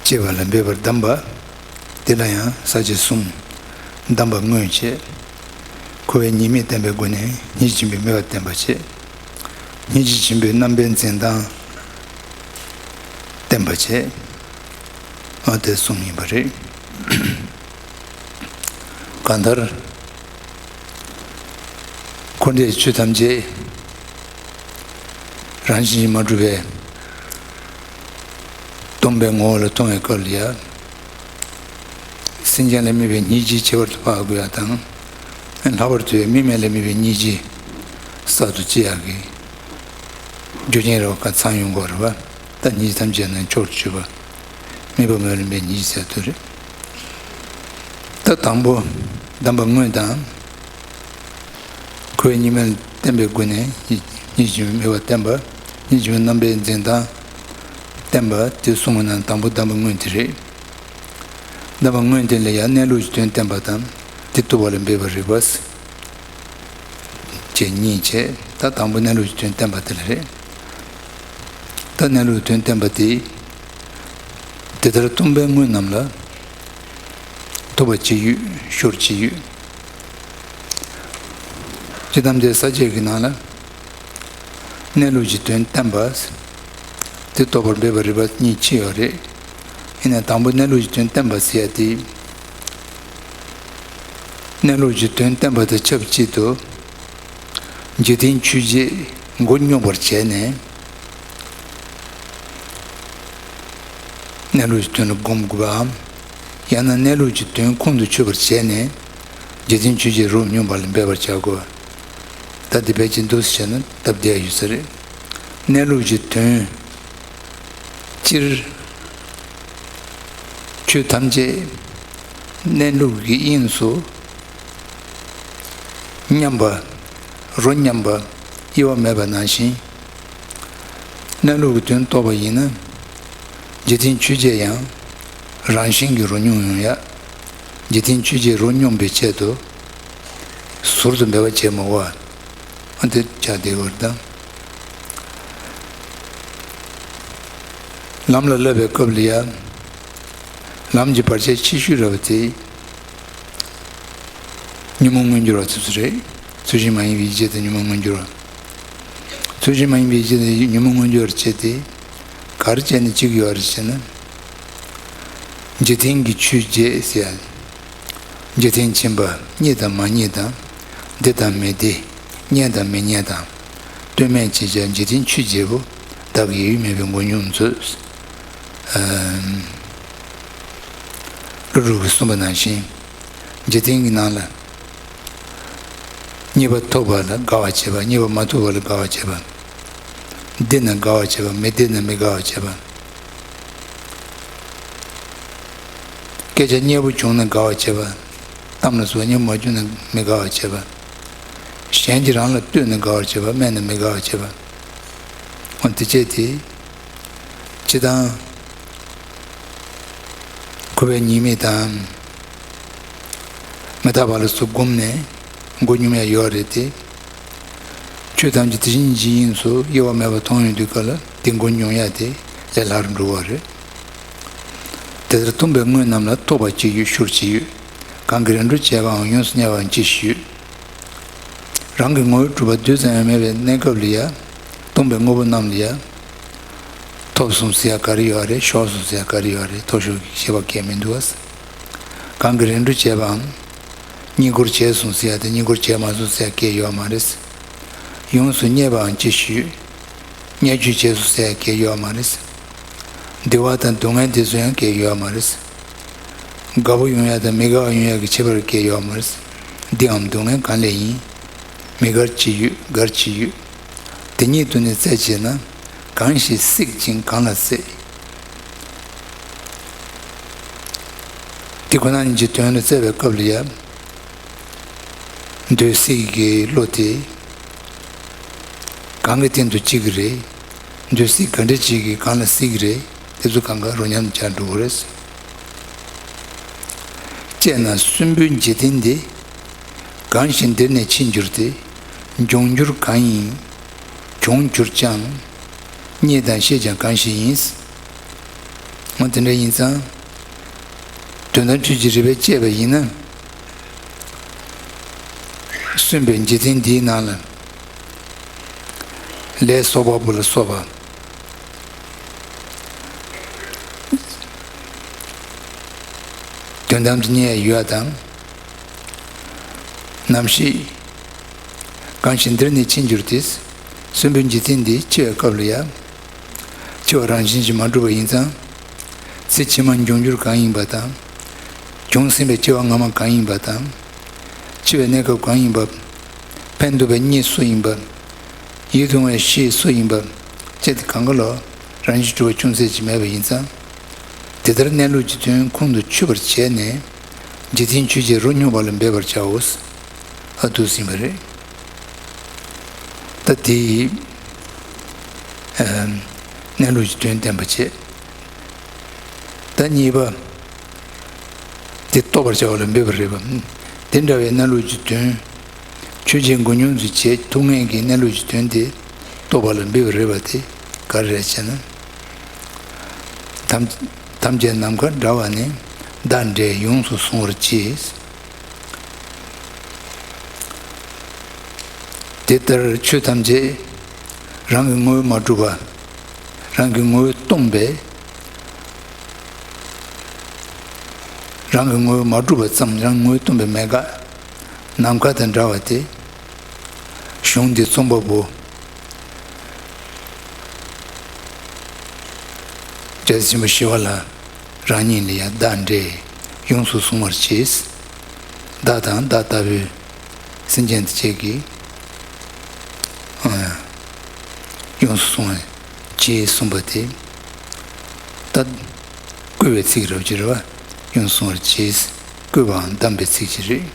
བསྐྱེད་པ་ལ་འབད་པར་གདམས་པ། དེ་ལ་ཡང་ས་བཅད་གསུམ། གདམས་པ་དངོས་བྱས། འཁོར་བའི་ཉེས་དམིགས་བསྟན་པའི་སྒོ་ནས་ཉེར་སྦྱིན་པའི་དམིགས་པ་བསྟན་པ་བྱས། ཉེར་སྦྱིན་པའི་རྣམ་པའི་འཛིན་སྟངས་བསྟན་པ་བྱས། ཨ་དེ་གསུམ་ཡིན་པ་རེད། གང་ལྟར། འཁོར་འདས་ཆོས་ཐམས་ཅད་རང་བཞིན་གྱིས་མ་གྲུབ་པའི་སྟོང་པའི་ངོ་བོ་ལ་མཐོང་བའི་སྐབས་ལ་ཡང་། སེམས་ཅན་ལ་དམིགས་པའི་སྙིང་རྗེ་ཁྱད་པར་དུ་འཕགས་དགོས་ཡ་དང་། ལྷག་པར་དུ་དམིགས་མེད་ལ་དམིགས་པའི་སྙིང་རྗེ་གསར་དུ་སྐྱེ་ཡག་གི་རྒྱུ་རྐྱེན་རེ་བ་ཀ་ཚང་ཡོང་དགོས་རེད་པ། ད་སྙིང་རྗེ་ཐམས་ཅད་ནི་མཆོག་ཏུ་གྱུར་པ། དམིགས་པ་མེད་པར་ལུས་པའི་སྙིང་རྗེ་ཟེར་དུས་རེད། ད་དང་པོ་གདམས་པ་དངོས་དང་། འཁོར་བའི་ཉེས་དམིགས་བསྟན་པའི་སྒོ་ནས་ཉེར་སྦྱིན་པའི་དམིགས་པ་བསྟན་པ། ཉེར་སྦྱིན་པའི་རྣམ་པའི་འཛིན་སྟངས་བསྟན་པ། དེ་གསུམ་གྱི་ནང་དང་པོ་གདམས་པ་དངོས་དེ་རེད། གདམས་པ་དངོས་དེ་ལ་ཡང་གནས་ལུགས་ཀྱི་དོན་བསྟན་པ་དང་། དེ་རྟོགས་པ་ལ་འབད་པར་རིགས་པ། བཅས་གཉིས་བྱས། ད་དང་པོ་གནས་ལུགས་ཀྱི་དོན་བསྟན་པ་དེ་ལ་རེད། ད་གནས་ལུགས་ཀྱི་དོན་བསྟན་པ་དེ། དེ་ལྟར་སྟོང་པའི་དངོས་རྣམས་ལ། རྟོག་པ་ཅི་ཡོད་ཤུགས་ཅི་ཡོད། སྤྱིར་བཏང་དེ་ས་བཅད་ཀྱི་ནང་ལ། གནས་ལུགས་ཀྱི་དོན་བསྟན་པ། དེ་རྟོགས་པར་འབད་པ་རིགས་པ་གཉིས་ཕྱེ་ཡོད་རེད། ཡིན་ནའི་དང་པོ་གནས་ལུགས་ཀྱི་དོན་བསྟན་པ་ཟེར་ཡ་དེ། གནས་ལུགས་ཀྱི་དོན་བསྟན་པ་དང་ཆབས་ཅིག་ཏུ། འཇིག་རྟེན་ཆོས་བརྒྱད་མགོ་སྙོམས་པར་བྱས་ནས། གནས་ལུགས་ཀྱི་དོན་ལ་སྒོམ་དགོས་པའམ། ཡང་ན་གནས་ལུགས་ཀྱི་དོན་ཁོང་དུ་ཆུད་པར་བྱས་ནས། འཇིག་རྟེན་ཆོས་བརྒྱད་རོ་སྙོམས་པ་ལ་འབད་པར་བྱ་དགོས། ད་འདི་ཕལ་ཆེར་འདུག་སེ་བྱས་ན་སྟབས་བདེ་ཡ་ཡོད་ས་རེད། གནས་ལུགས་ཀྱི་དོན། སྤྱིར། ཆོས་ཐམས་ཅད་གནས་ལུགས་ཀྱི་དབྱིངས་སུ་མཉམ་པ། རོ་མཉམ་པ། དབྱེ་བ་མེད་པ་ནང་བཞིན། གནས་ལུགས་ཀྱི་དོན་རྟོགས་པ་ཡིན་ན། འཇིག་རྟེན་ཆོས་བརྒྱད་ཡང་རང་བཞིན་གྱིས་རོ་སྙོམས་ཡོང་ཡ། འཇིག་རྟེན་ཆོས་བརྒྱད་རོ་སྙོམས་པའི་ཆེད་དུ། ཟུར་དུ་འབད་པ་བྱེད་མི་དགོས། ཨ་དེ་ཆ་དེ་བར་དང་། ལམ་ལ་བསླབ་པའི་སྐབས་ལ་ཡ། ལམ་གྱི་བར་ཆད་ཆེ་ཤོས་ར་བ་དེ། ཉོན་མོངས་མངོན་གྱུར་བ་ཚོ་ཚོ་རེད། ཚུལ་བཞིན་མ་ཡིན་པའི་ཡིད་བྱེད་དང་ཉོན་མོངས་མངོན་གྱུར་བ། ཚུལ་བཞིན་མ་ཡིན་པའི་ཡིད་བྱེད་དང་ཉོན་མོངས་མངོན་གྱུར་བར་བྱེད་དེ། ག་རེ་བྱས་ནས་གཅིག་ཡོད་རེད་ཟེར་ན། འཇིག་རྟེན་གྱི་ཆོས་བརྒྱད་ཟེར་ཡ། འཇིག་རྟེན་ཕྱིན་པ་རྙེད་དང་མ་རྙེད་དང་། བདེ་དང་མི་བདེ། རྙེད་དང་མི་རྙེད་དང་། ལྟོས་མེད་ཅེས་བྱ་འཇིག་རྟེན་ཆོས་བརྒྱད་པོ། བདག་གི་ཡུལ་མེད་པའི་མགོ་སྙོམས་མཛོད། ཨམ། ཀླུ་སྒྲུབ་ཀྱིས་གསུངས་པ་ནང་བཞིན། འཇིག་རྟེན་གྱི་ནང་ལ། རྙེད་པ་ཐོབ་པ་ལ་དགའ་བ་བྱེད་པ། རྙེད་པ་མ་ཐོབ་པ་ལ་དགའ་བ་བྱེད་པ། བདེ་ན་དགའ་བ་བྱེད་པ། མི་བདེ་ན་མི་དགའ་བ་བྱེད་པ། སྐད་ཆ་སྙན་པོ་བྱུང་ན་དགའ་བ་བྱེད་པ། གཏམ་ལ་སོགས་སྙན་པོ་མ་བྱུང་ན་མི་དགའ་བ་བྱེད་པ། གཞན་གྱིས་རང་ལ་བསྟོད་ན་དགའ་བར་བྱེད་པ། སྨད་ན་མི་དགའ་བར་བྱེད་པ། འོ་དེ་བྱས་ཏེ། སྤྱིར་བཏང་འཁོར་བའི་ཉེས་དམིགས་དང་། མི་རྟག་པ་ལ་སོགས་བསྒོམས་ནས་མགོ་སྙོམས་ཡ་ཡོད་རེད་དེ། ཆོས་ཐམས་ཅད་དེ་བཞིན་ཉིད་ཀྱི་དབྱིངས་སུ་དབྱེ་བ་མེད་པར་མཐོང་ཡོང་དུས་སྐབས་ལ་དེ་མགོ་སྙོམས་ཡ་དེ་ལས་སླ་རུ་འགྲོ་བ་རེད། དེ་ལྟར་སྟོང་པའི་དངོས་རྣམས་ལ་རྟོག་པ་ཅི་ཡོད་ཤུགས་ཅི་ཡོད། གང་གིས་རེ་འདོད་བྱས་པའང་ཡོངས་སུ་གཉེར་བའང་ཅི་ཞིག་ཡོད། རང་གི་ངོ་བོས་གྲུབ་པ་རྡུལ་ཙམ་ཡང་མེད་པའི་གནས་སྐབས་ལ་ཡ། སྟོང་པའི་དངོས་པོ་རྣམས་ལ་ཡ། ཐོབ་སོང་ཟེར་ཡ་ག་རེ་ཡོད་རེད། ཤོར་སོང་ཟེར་ཡ་ག་རེ་ཡོད་རེད། མཐོ་ཤོས་ཀྱི་ཤེས་པ་གང་ཡང་མི་འདུག་བ། གང་གིས་རེ་འདོད་བྱས་པའང་། རྙེད་བཀུར་བྱས་སོང་ཟེར་ཡ་དང་རྙེད་བཀུར་བྱས་མ་སོང་ཟེར་ཡ་གང་ཡང་ཡོད་མ་རེད། ཡོངས་སུ་གཉེར་བའང་ཅི་ཞིག་ཡོད། བརྙས་བཅོས་བྱས་སོང་ཟེར་ཡ་གང་ཡོད་མ་རེད། བདེ་བ་དང་སྡུག་བསྔལ་དེ་ཚོ་ཡང་གང་ཡོད་མ་རེད། དགའ་པོ་ཡོང་ཡ་དང་མི་དགའ་བ་ཡོང་ཡ་གི་ཁྱད་པར་གང་ཡོད་མ་རེད། བདེའམ་སྡུག་བསྔལ་གང་ལ་ཡིན། མི་དགར་ཅི་ཡོད། དགར་ཅི་ཡོད། དེ་ཉིད་དུ་ནི་བཙལ་བྱས་ན། གང་ཞིག་སྲེག་ཅིང་གང་ལ་སྲེག། དེ་ཁོ་ན་ཉིད་ཀྱི་དོན་ལ་བཙལ་བའི་སྐབས་ལ་ཡང་། འདོད་སྲེད་ཀྱི་བློ་དེ་གང་གི་སྟེང་དུ་སྐྱེ་གི་རེད། འདོད་སྲེད་ག་འདྲ་ཅིག་གིས་གང་ལ་སྲེག་གི་རེད། དེ་ཚོ་གང་ག་རོ་མཉམ་དུ་སྦྱར་འགྲོ་གི་རེད། དཔྱད་ན་གསོན་པོའི་འཇིག་རྟེན་འདི། གང་ཞིག་འདིར་ནི་ཕྱིར་འགྱུར་ཏེ། འབྱུང་འགྱུར་གང་ཡིན་བྱུང་གྱུར་ཀྱང་། རྙེད་དང་ཤེས་ཀྱང་གང་ཞིག་ཡིན། འོ་དེ་འདྲ་ཡིན་ཙང་། དོན་དམ་ཆོས་ཀྱི་རིག་པས་དཔྱད་པ་ཡིན་ན། གསོན་པོའི་འཇིག་རྟེན་འདིའི་ནང་ལ་ལས་གསོག་པ་པོ་ལ་སོགས་པ། དོན་དམ་དུ་རྙེད་ཡོད་དང་། ནམ་ཞིག་གང་ཞིག་འདིར་ནི་ཕྱིར་འགྱུར་ཏེ། གསོན་པོའི་འཇིག་རྟེན་འདི་འཆི་བའི་སྐབས་ལ་ཡང་། འཆི་བ་རང་བཞིན་གྱིས་མ་གྲུབ་པ་ཡིན་ཙང་། ཚེ་ཕྱི་མ་འབྱུང་འགྱུར་གང་ཡིན་པ་དང་། བྱུང་ཟིན་པའི་སྐྱེ་བ་སྔ་མ་གང་ཡིན་པ་དང་། འཆི་བའི་གནས་སྐབས་གང་ཡིན་པ། ཕན་འདོགས་པའི་རྙེད་སུ་ཡིན་པ། ཡིད་དུ་འོང་བའི་ཤེས་སུ་ཡིན་པ། བཅས་ཏེ་གང་ག་ལ་རང་བཞིན་གྲུབ་པ་ཅུང་ཟད་ཅིག་མེད་པ་ཡིན་ཙང་། དེ་ལྟར་གནས་ལུགས་ཀྱི་དོན་ཁོང་དུ་ཆུད་པར་བྱས་ནས། འཇིག་རྟེན་ཆོས་ཅན་རོ་སྙོམས་པ་ལ་འབད་པར་བྱའོ། ཨ་འདུག་ཟིན་པ་རེད། ད་དེ་ཡི་གནས་ལུགས་ཀྱི་དོན་བསྟན་པ་བྱས། ད་གཉིས་པ། དེ་རྟོགས་པར་བྱ་བ་ལ་འབད་པ་རེད་པ། དེ་འདྲ་བའི་གནས་ལུགས་ཀྱི་དོན། ཆོས་ཅན་མགོ་སྙོམས་སུ་བྱེད་ཐུབ་མཁན་གྱི་གནས་ལུགས་ཀྱི་དོན་དེ་རྟོགས་པ་ལ་འབད་པ་རེད་པ་དེ་ག་རེ་རེད་ཅེ་ན། ཐམས་ཐམས་ཅད་ནམ་མཁའ་འདྲ་བ་ནི། བདག་འདྲས་ཡོངས་སུ་གཟུང་བར་བྱེད། དེ་ལྟར་ཆོས་ཐམས་ཅད་རང་གི་ངོ་བོས་མ་གྲུབ་པ། རང་གི་ངོ་བོས་སྟོང་པས། རང་གི་ངོ་བོས་མ་གྲུབ་པ་ཙམ་རང་ངོ་བོས་སྟོང་པའི་མེད་དགག་ནམ་མཁའ་དང་འདྲ་བ་སྟེ། གཞུང་འདི་རྩོམ་པ་པོ། རྒྱལ་སྲས་ཆེན་པོ་ཞི་བ་ལྷ་རང་ཉིད་ལ་ཡང་བདག་འདྲས་ཡོངས་སུ་གཟུང་བར་བྱེད། བདག་དང་བདག་ལྟ་བུའི་སེམས་ཅན་དེ་བཅས་ཀྱིས་ཡོངས་སུ་གཟུང་བར་བྱེད་གསུངས་པ་དེ། ད་བསྐུལ་བའི་ཚིག་རབ་ཀྱི་རེད་བ། ཡོངས་སུ་གཟུང་བར་བྱེད། བསྐུལ་བའམ་གདམས་པའི་ཚིག་ཅིག་རེད།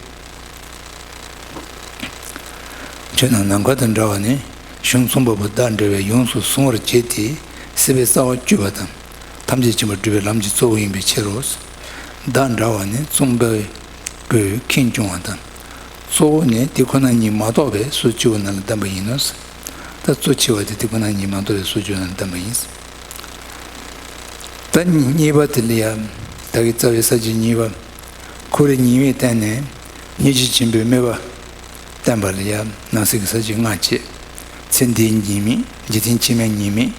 ཆོས་རྣམས་ནམ་མཁའ་དང་འདྲ་བ་ནི། གཞུང་རྩོམ་པ་པོ་བདག་འདྲ་བས་ཡོངས་སུ་གཟུང་བར་བྱེད་དེ། སྲིད་པའི་རྩ་བ་གཅོད་པ་དང་། ཐམས་ཅད་མཁྱེན་པར་སྒྲུབ་པའི་ལམ་གྱི་གཙོ་བོ་ཡིན་པའི་ཕྱིར་རོ། བདག་འདྲ་བ་ནི་རྩོམ་པ་པོས་ཁེངས་སྐྱུང་བ་དང་། གཙོ་བོ་ནི་དེ་ཁོ་ན་ཉིད་མ་གཏོགས་པའི་སོ་བཅུ་པོ་རྣམས་ལ་གདམས་པ་ཡིན་ནོ། ད་གཙོ་ཆེ་བ་དེ་དེ་ཁོ་ན་ཉིད་མ་གཏོགས་པའི་སོ་བཅུ་པོ་རྣམས་ལ་གདམས་པ་ཡིན། ད་གཉིས་པ་དེ་ལ་ཡང་། བདག་གི་རྩ་བའི་ས་བཅད་གཉིས་པ། འཁོར་བའི་ཉེས་དམིགས་བསྟན་ནས་ཉེས་སྤྱོད་ཆེན་པོའི་དམིགས་པ་བསྟན་པ་ལ་ཡང་ནང་གསེས་ཀྱི་ས་བཅད་ལྔ་བཅས། ཚེ་འདིའི་ཉེས་དམིགས། འཇིག་རྟེན་ཕྱི་མའི་ཉེས་དམིགས།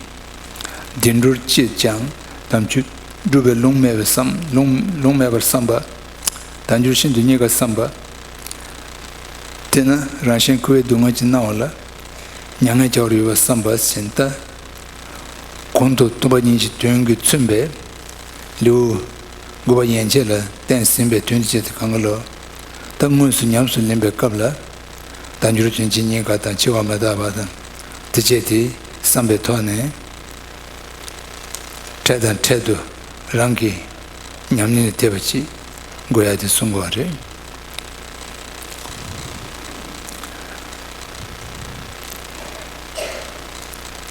བདེ་འགྲོར་སྤྱད་ཀྱང་དམ་ཆོས་སྒྲུབ་པའི་ལུང་མེད་པར་བསམ། ལུང་ལུང་མེད་པར་བསམ་པ། དལ་འབྱོར་ཤིན་ཏུ་རྙེད་དཀའ་བསམ་པ། དེས་ན་རང་གཞན་འཁོར་བའི་སྡུག་བསྔལ་གྱི་སྣང་བ་ལ་མྱ་ངན་བྱ་བར་འོས་པར་བསམ་པ་ཟིན་ལྟ། གོང་དུ་སྟོང་པ་ཉིད་ཀྱི་དོན་གྱིས་མཚོན་པའི་ལེའུ་དགུ་པ་ཡན་ཆད་ལ་བསྟན་ཟིན་པའི་དོན་དེ་བཅས་དེ་གང་ག་ལོ། ད་དངོས་སུ་ཉམས་སུ་ལེན་པའི་སྐབས་ལ། དལ་འབྱོར་དོན་ཆེན་རྙེད་དཀའ་དང་འཆི་བ་མི་རྟག་པ་དང་དེ་བཅས་དེ་བསམ་པའི་ཐོག་ནས། འཕྲལ་དང་འཕྲལ་དུ་རང་གི་ཉམས་ལེན་ལ་དད་པ་ཅིག་དགོས་ཡ་དེ་གསུང་དགོས་པ་རེད།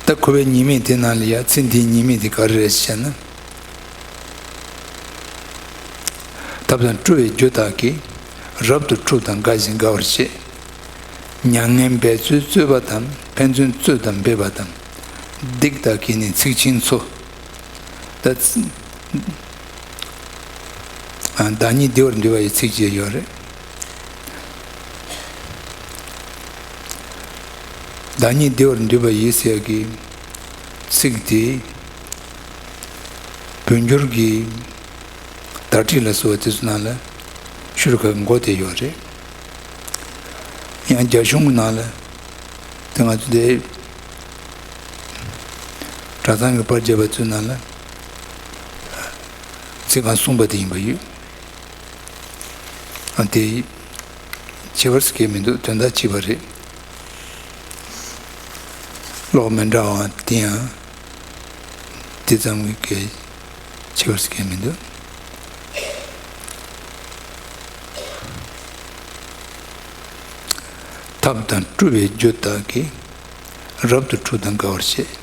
ད་འཁོར་བའི་ཉེས་དམིགས་དེ་ནང་ལ་ཡ་ཚེ་འདིའི་ཉེས་དམིགས་དེ་ག་རེ་རེད་ཟེར་ན། ཐབས་དང་སྤྲོ་བའི་རྒྱུ་དག་གིས། རབ་ཏུ་འཁྲུག་དང་དགའ་ཞིང་དགའ་བར་བྱེད། མྱ་ངན་འབད་རྩོལ་རྩོད་པ་དང་། ཕན་ཚུན་རྩོད་དང་འབད་པ་དང་། སྡིག་དག་གིས་ནི་ཚིག་ཆེན་འཚོ། ད་བདག་ཉིད་བདེ་བར་འདོད་པ་ཡི་ཚིག་ཅིག་ཡོད་རེད། བདག་ཉིད་བདེ་བར་འདོད་པ་ཡི་ཟེར་གྱི་ཚིག་དེ་བོད་འགྱུར་གྱི་དར་ཊིག་ལ་སོགས་པ་དེ་ཚོ་ནང་ལ་ཤུགས་ཁག་མགོ་དེ་ཡོད་རེད། ཡང་རྒྱ་གཞུང་གི་ནང་ལ་དེ་ང་ཚོ་དེ་ གྲྭ་ཚང་གི་པར་རྒྱབ་པ་ཚོའི་ནང་ལ་ཚིག་རྐང་གསུམ་པ་དེ་ཡིན་པ་ཡོད། ཨ་དེ་ཁྱད་པར་ཟེར་མཁན་མི་འདུག་དོན་དག་གཅིག་པ་རེད། ཀློག་མི་འདྲ་བ་དེ་ཡང་དེ་ཙམ་གྱི་ཁྱད་པར་ཟེར་མཁན་མི་འདུག་ཐབས་དང་སྤྲུལ་པའི་རྒྱུ་དག་གིས། རབ་ཏུ་འཁྲུགས་དང་དགའ་བར་བྱེད།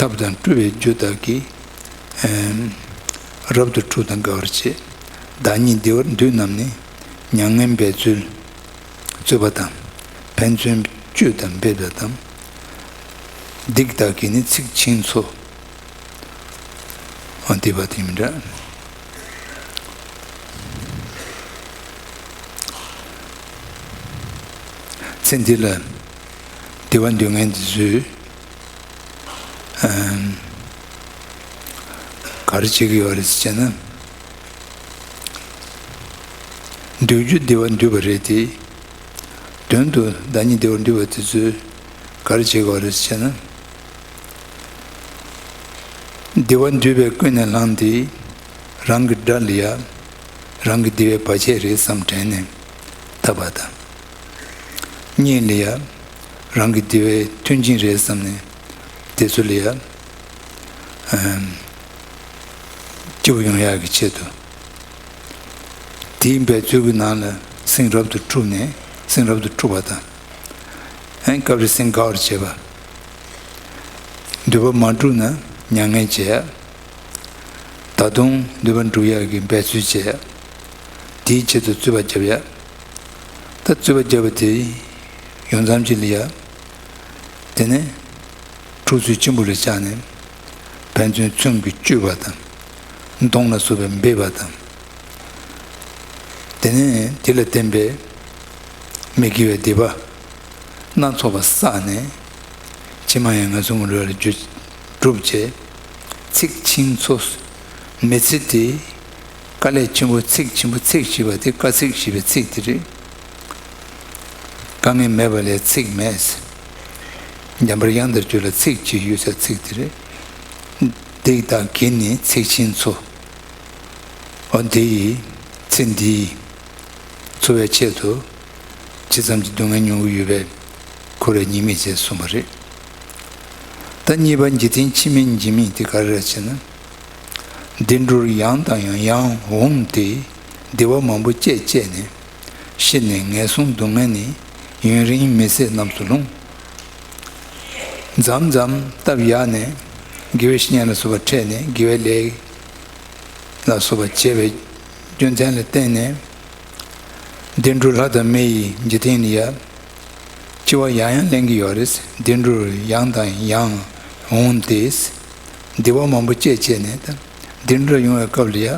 ཐབས་དང་སྤྲུལ་པའི་རྒྱུ་དག་གིས། ཨེམ། རབ་ཏུ་འཁྲུགས་དང་དགའ་བར་བྱེད། བདག་ཉིད་བདེ་བར་འདོད་རྣམས་ནི། མྱ་ངན་འབད་རྩོལ་རྩོད་པ་དང་། ཕན་ཚུན་བསྐྱོད་དང་འབད་པ་དང་། སྡིག་དག་གིས་ནི་ཚིག་འཆིང་འཚོ། འོ་འདི་པ་དེ་མི་འདྲ། ཚེ་འདི་ལ་བདེ་བ་འདོད་མཁན་དེ་ཚོས་ཨམ། ག་རེ་བྱེད་ཀྱི་ཡོད་རེད་ཟེར་ན། འདོད་རྒྱུ་བདེ་བ་འདོད་པ་རེད་དེ། དོན་དུ་བདག་ཉིད་བདེ་བར་འདོད་པ་དེ་ཚོས་ག་རེ་བྱེད་ཀྱི་ཡོད་རེད་ཟེར་ན། བདེ་བ་འདོད་པས་ཀུན་ནས་བསླངས་ཏེ། རང་གི་དགྲ་ལ་ཡ། རང་གི་བདེ་བའི་བར་ཆད་རེད་བསམ་དྲན་ནས་འཐབ་པ་དང་། གཉེན་ལ་ཡ། རང་གི་བདེ་བའི་མཐུན་རྐྱེན་རེད་བསམ་ནས་དེ་ཚོ་ལ་ཡ། ཨམ། སྐྱིད་པོ་ཡོང་ཡག་གི་ཆེད་དུ། དེའི་འབད་རྩོལ་གྱི་ནང་ལ་སེམས་རབ་ཏུ་འཁྲུགས་ནས་སེམས་རབ་ཏུ་འཁྲུགས་པ་དང་། ཨེ་སྐབས་རེ་སེམས་དགའ་བར་བྱེད་པ། འདོད་པ་མ་འགྲུབ་ན་མྱ་ངན་བྱེད་ཡ། ད་དུང་འདོད་པ་འགྲུབ་ཡག་གི་འབད་རྩོལ་བྱེད་ཡ། དེའི་ཆེད་དུ་རྩོད་པ་རྒྱབ་ཡ། ད་རྩོད་པ་རྒྱབ་པ་དེ་ཡོང་མཚམས་ཅིག་ལ་ཡ། དེ་ནས་འཁྲུག་རྩོད་ཆེན་པོ་ལ་བཅར་ནས་ཕན་ཚུན་མཚོན་གྱིས་གཅོད་པ་དང་། མདུང་ལ་སོགས་པས་འབེབས་པ་དང་། དེ་ནས་དེ་ལ་བརྟེན་པའི་མི་དགེ་བའི་སྡིག་པ་སྣ་ཚོགས་པ་བསགས་ནས་ཕྱི་མ་ཡང་ངན་སོང་གི་ལུས་ལ་འཇུག་སྒྲུབ་བྱེད། ཚིག་འཆིང་འཚོ། མི་ཚེ་དེ་དཀའ་ལས་ཆེན་པོ། ཚེགས་ཆེན་པོ། ཚེགས་ཞེས་པ་དེ་དཀའ་ཚེགས་ཞེས་པའི་ཚིག་དེ་རེད། དཀའ་ངལ་མེད་པ་ལས་ཚེགས་མེད། འཇམ་པར་དབྱངས་ལྟར་གྱུར་ལ་ཚེགས་ཀྱི་ཡོད་ས་ཚིག་དེ་རེད། སྡིག་དག་གིས་ནི་ཚིག་འཆིང་འཚོ། འོ་དེ་ཡིས་ཚེ་འདིའི་འཚོ་བའི་ཆེད་དུ་ཇི་ཙམ་གྱི་སྡུག་བསྔལ་མྱོང་གི་ཡོད་པའི་ཁོ་རའི་ཉེས་དམིགས་ཅེས་གསུངས་པ་རེད། ད་གཉིས་པ་འཇིག་རྟེན་ཕྱི་མའི་འཇིགས་མེད་དེ་ག་རེ་རེད་ཟེར་ན། བདེ་འགྲོར་ཡང་དང་ཡང་ཡང་འོངས་ཏེ། བདེ་བ་མང་པོ་སྤྱད་སྤྱད་ནས། ཤི་ནས་ངན་སོང་སྡུག་བསྔལ་ནི། ཡུན་རིང་མི་སྲིད་རྣམས་སུ་ལྷུང་། མཚམས་མཚམས་སྟབས་ཡག་ནས་དགེ་བའི་བཤེས་གཉེན་ལ་སོགས་པ་འཕྲད་ནས་དགེ་བའི་ལས་ལ་སོགས་པ་བྱས་པའི་རྒྱུ་མཚན་ལ་བརྟེན་ནས་བདེ་འགྲོ་ལྷ་དང་མི་ཡི་འཇིག་རྟེན་ལ་ཡ་འཆི་བ་ཡང་ཡང་ལེན་གྱི་ཡོད་རེད། བདེ་འགྲོར་ཡང་དང་ཡང་འོངས་ཏེ་བདེ་བ་མང་པོ་སྤྱད་སྤྱད་ནས་དང་། བདེ་འགྲོར་ཡོང་བའི་སྐབས་ལ་ཡ་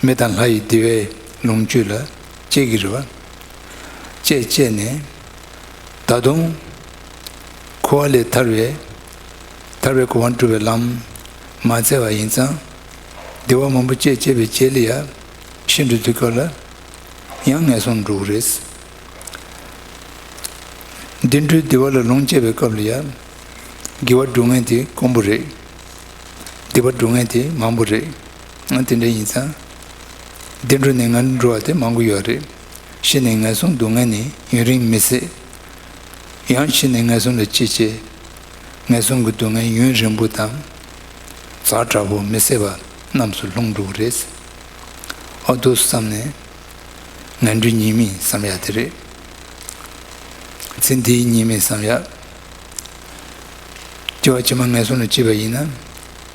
མི་དང་ལྷ་ཡི་བདེ་བའི་ལོངས་སྤྱོད་ལ་སྤྱད་ཀྱི་རེད་བ། སྤྱད་སྤྱད་ནས་ད་དུང་འཁོར་བ་ལས་ཐར་བའི་ཐར་པའི་གོ་འཕང་སྒྲུབ་པའི་ལམ་མ་བཙལ་བ་ཡིན་ཙང་། བདེ་བ་མང་པོ་སྤྱད་སྤྱད་པའི་རྗེས་ལ་ཡ་ཤི་འགྲོ་དུས་སྐབས་ལ་ཡང་ངན་སོང་འགྲོ་གི་རེད། བདེ་འགྲོའི་བདེ་བ་ལ་ལོངས་སྤྱད་པའི་སྐབས་ལ་ཡ་དགེ་བ་སྒྲུབ་མཁན་དེ་དཀོན་པོ་རེད། སྡིག་པ་སྒྲུབ་མཁན་དེ་མང་པོ་རེད། ཨ་དེ་འདྲ་ཡིན་ཙང་། བདེ་འགྲོ་ནས་ངན་འགྲོ་བ་དེ་མང་པོ་ཡོད་རེད། ཤི་ནས་ངན་སོང་སྡུག་བསྔལ་ནི་ཡུན་རིང་མི་སྲིད། ཡང་ཤི་ནས་ངན་སོང་ལ་སྐྱེ་བྱས། ངན་སོང་གི་སྡུག་བསྔལ་ཡུན་རིང་པོ་དང་། ཛ་དྲག་པོ་མི་སྲིད་པ་རྣམས་སུ་ལྷུང་འགྲོ་གི་རེད། ཨ་འདུག་བསམ་ནས་ངན་འགྲོའི་ཉེས་དམིགས་བསམ་ཡག་དེ་རེད། ཚེ་འདིའི་ཉེས་དམིགས་བསམ་ཡག་སྐྱེ་བ་ཕྱི་མ་ངན་སོང་ལ་སྐྱེས་པ་ཡིན་ན།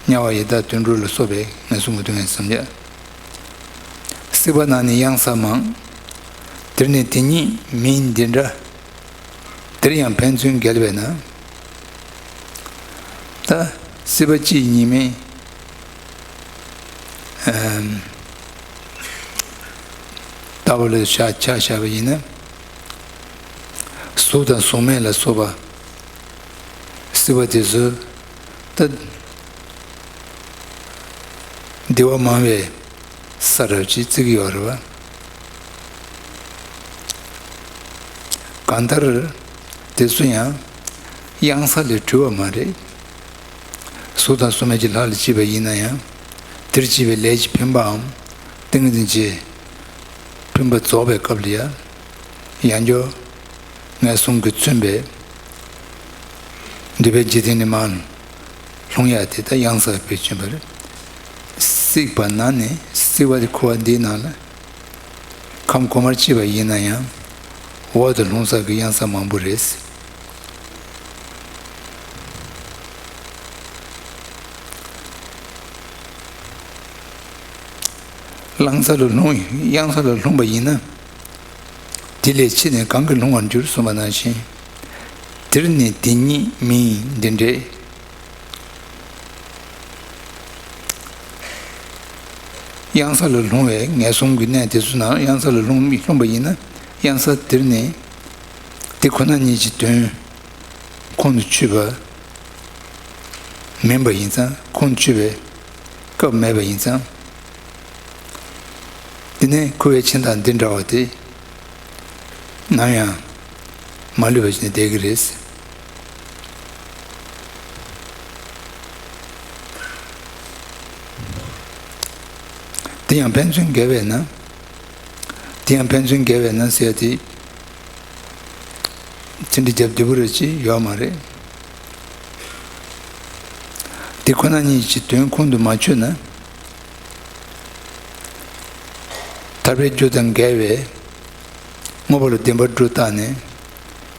དམྱལ་བ་ཡི་དྭགས་དུད་འགྲོ་ལ་སོགས་པའི་ངན་སོང་གི་སྡུག་བསྔལ་བསམ་ཡག་སྲིད་པ་ན་ནི་གཡང་ས་མང་། དེར་ནི་དེ་ཉིད་མིན་འདི་འདྲ། དེར་ཡང་ཕན་ཚུན་འགལ་བས་ན། ད་སྲིད་པ་སྤྱིའི་ཉེས་དམིགས་ཨམ། ལྟ་བུ་ལ་ཆ་ཆ་བཞག་པ་ཡིན་ན། གཟུགས་དང་གཟུགས་མེད་ལ་སོགས་པ་སྲིད་པ་དེ་ཚོ་ད་བདེ་བ་མང་བའི་ས་རབ་ཅིག་བརྩི་གི་ཡོད་རེད་བ། གང་ལྟར་ དེ་ཚོ་ཡང་གཡང་ས་ལས་གྲོལ་བ་མ་རེད། གཟུགས་དང་གཟུགས་མེད་ཀྱི་ལྷ་ལ་སྐྱེས་པ་ཡིན་ན་ཡང་། དེར་སྐྱེས་པའི་ལས་ཀྱི་འཕེན་པའམ། ཏིང་ངེ་འཛིན་གྱི་འཕེན་པ་རྫོགས་པའི་སྐབས་ལ་ཡང་། ཡང་བསྐྱར་ངན་སོང་གིས་མཚོན་པའི་འདུས་པའི་འཇིག་རྟེན་ནས་མར་ལྷུང་ཡ་དེ་ད་གཡང་ས་བེད་སྤྱོད་པ་རེད། སྲིད་པ་ན་ནི་སྲིད་པ་དེ་འཁོར་བ་འདིའི་ནང་ལ་ཁམས་གོང་མར་སྐྱེས་པ་ཡིན་ན་ཡང་། འོག་ཏུ་ལྷུང་ས་གི་གཡང་ས་མང་པོ་རེད། གླང་ས་ལ་ལྷུང་གཡང་ས་ལ་ལྷུང་བ་ཡིན་ན། དེ་ལས་ཕྱི་ནས་གང་གིས་ལྷུང་བར་འགྱུར་གསུངས་པ་ནང་བཞིན། དེར་ནི་དེ་ཉིད་མིན་འདི་འདྲའི། གཡང་ས་ལ་ལྷུང་བའི་ངན་སོང་གི་གནས་དེ་ཚོ་ནང་གཡང་ས་ལ་ལྷུང་ལྷུང་བ་ཡིན་ན། གཡང་ས་དེར་ནི་དེ་ཁོ་ན་ཉིད་ཀྱི་དོན་ཁོང་དུ་ཆུད་པ་མིན་པ་ཡིན་ཙང་། ཁོང་དུ་ཆུད་པའི་སྐབས་མེད་པ་ཡིན་ཙང་། དེ་ནས་འཁོར་བའི་འཆིང་ཐག་འདི་འདྲ་བ་དེ་ནམ་ཡང་མ་ལུས་པ་ཞིག་ནས་བསྡད་ཀྱི་རེད། དེ་ཡང་ཕན་ཚུན་འགལ་བས་ན། དེ་ཡང་ཕན་ཚུན་འགལ་བས་ན་ཟེར་ཡ་དེ། ཚིག་འབྲུ་རྒྱབ་བདེ་པོ་རེ་ཅིག་ཡོད་མ་རེད། དེ་ཁོ་ན་ཉིད་ཀྱི་དོན་ཁོང་དུ་མ་ཆུད་ན། ཐར་པའི་རྒྱུ་དང་འགལ་བའི་དངོས་པོ་ལ་བདེན་པར་སྒྲོ་བཏགས་ནས།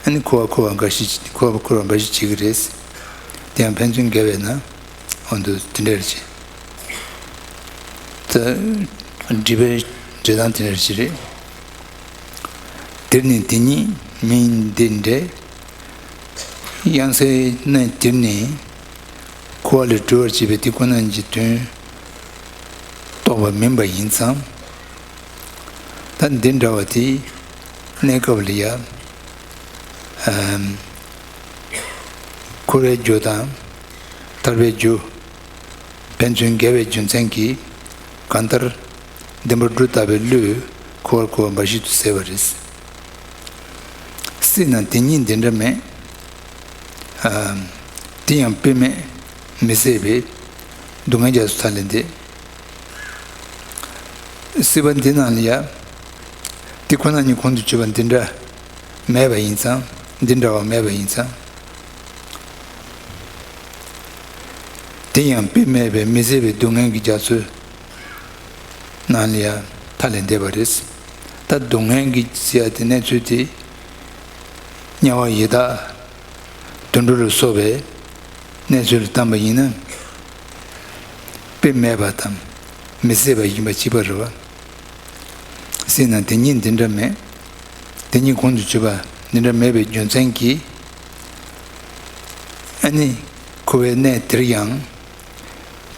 ཨ་ནི་འཁོར་བ་འཁོར་བ་འགའ་ཞིག་འཁོར་བ་འཁོར་བ་འགའ་ཞིག་བྱེད་ཀྱི་རེད། དེ་ཡང་ཕན་ཚུན་འགལ་བས་ན། འོ་འདུག་དེ་འདྲ་རེད་ཅེས། ད། འགྲེལ་པའི་འགྲེལ་སྟངས་དེ་འདྲ་ཞིག་རེད། དེར་ནི་དེ་ཉིད་མིན་འདི་འདྲའི། གཡང་སའི་གནས་དེར་ནི་འཁོར་བ་ལས་གྲོལ་བར་བྱེད་པའི་དེ་ཁོ་ན་ཉིད་ཀྱི་དོན་རྟོགས་པ་མིན་པ་ཡིན་ཙང་། ད་འདི་འདྲ་བ་དེ་གནས་སྐབས་ལ་ཡ། ཨམ། འཁོར་བའི་རྒྱུ་དང་ཐར་པའི་རྒྱུ། ཕན་ཚུན་འགལ་བའི་རྒྱུ་མཚན་གྱིས། གང་ལྟར་བདེན་པར་སྒྲོ་བཏགས་པའི་བློས་འཁོར་བར་འཁོར་བ་འབའ་ཞིག་ཏུ་ཟད་པ་རེད། སྲིད་ན་དེ་ཉིད་འདི་འདྲ་མེད། ཨ། དེ་ཡང་དཔེ་མེད་མི་ཟད་པའི་སྡུག་བསྔལ་རྒྱ་མཚོ་མཐའ་ལས་འདས། སྲིད་པ་འདི་ནང་ལ་ཡ། དེ་ཁོ་ན་ཉིད་ཁོང་དུ་ཆུད་པ་འདི་འདྲ་མེད་པ་ཡིན་ཙང་། འདི་འདྲ་བ་མེད་པ་ཡིན་ཙང་། དེ་ཡང་དཔེ་མེད་པའི་མི་ཟད་པའི་སྡུག་བསྔལ་གྱི་རྒྱ་མཚོའི་ནང་ལ་ཡང་མཐའ་ལས་འདས་པ་རེད། ད་སྡུག་བསྔལ་གྱི་ཟེར་ཡ་དེ་གནས་ཚུལ་དེ། དམྱལ་བ་ཡི་དྭགས་དུད་འགྲོ་ལ་སོགས་པའི་གནས་ཚུལ་ལ་བལྟམས་པ་ཡིན་ན། དཔེ་མེད་པ་དང་མི་ཟད་པ་ཡིན་པ་གཅིག་པ་རེད་བ། སྲིད་ན་དེ་ཉིད་འདི་འདྲ་མེད། དེ་ཉིད་ཁོང་དུ་ཆུད་པ་འདི་འདྲ་མེད་པའི་རྒྱུ་མཚན་གྱིས། ཨ་ནི་འཁོར་བའི་གནས་དེར་ཡང་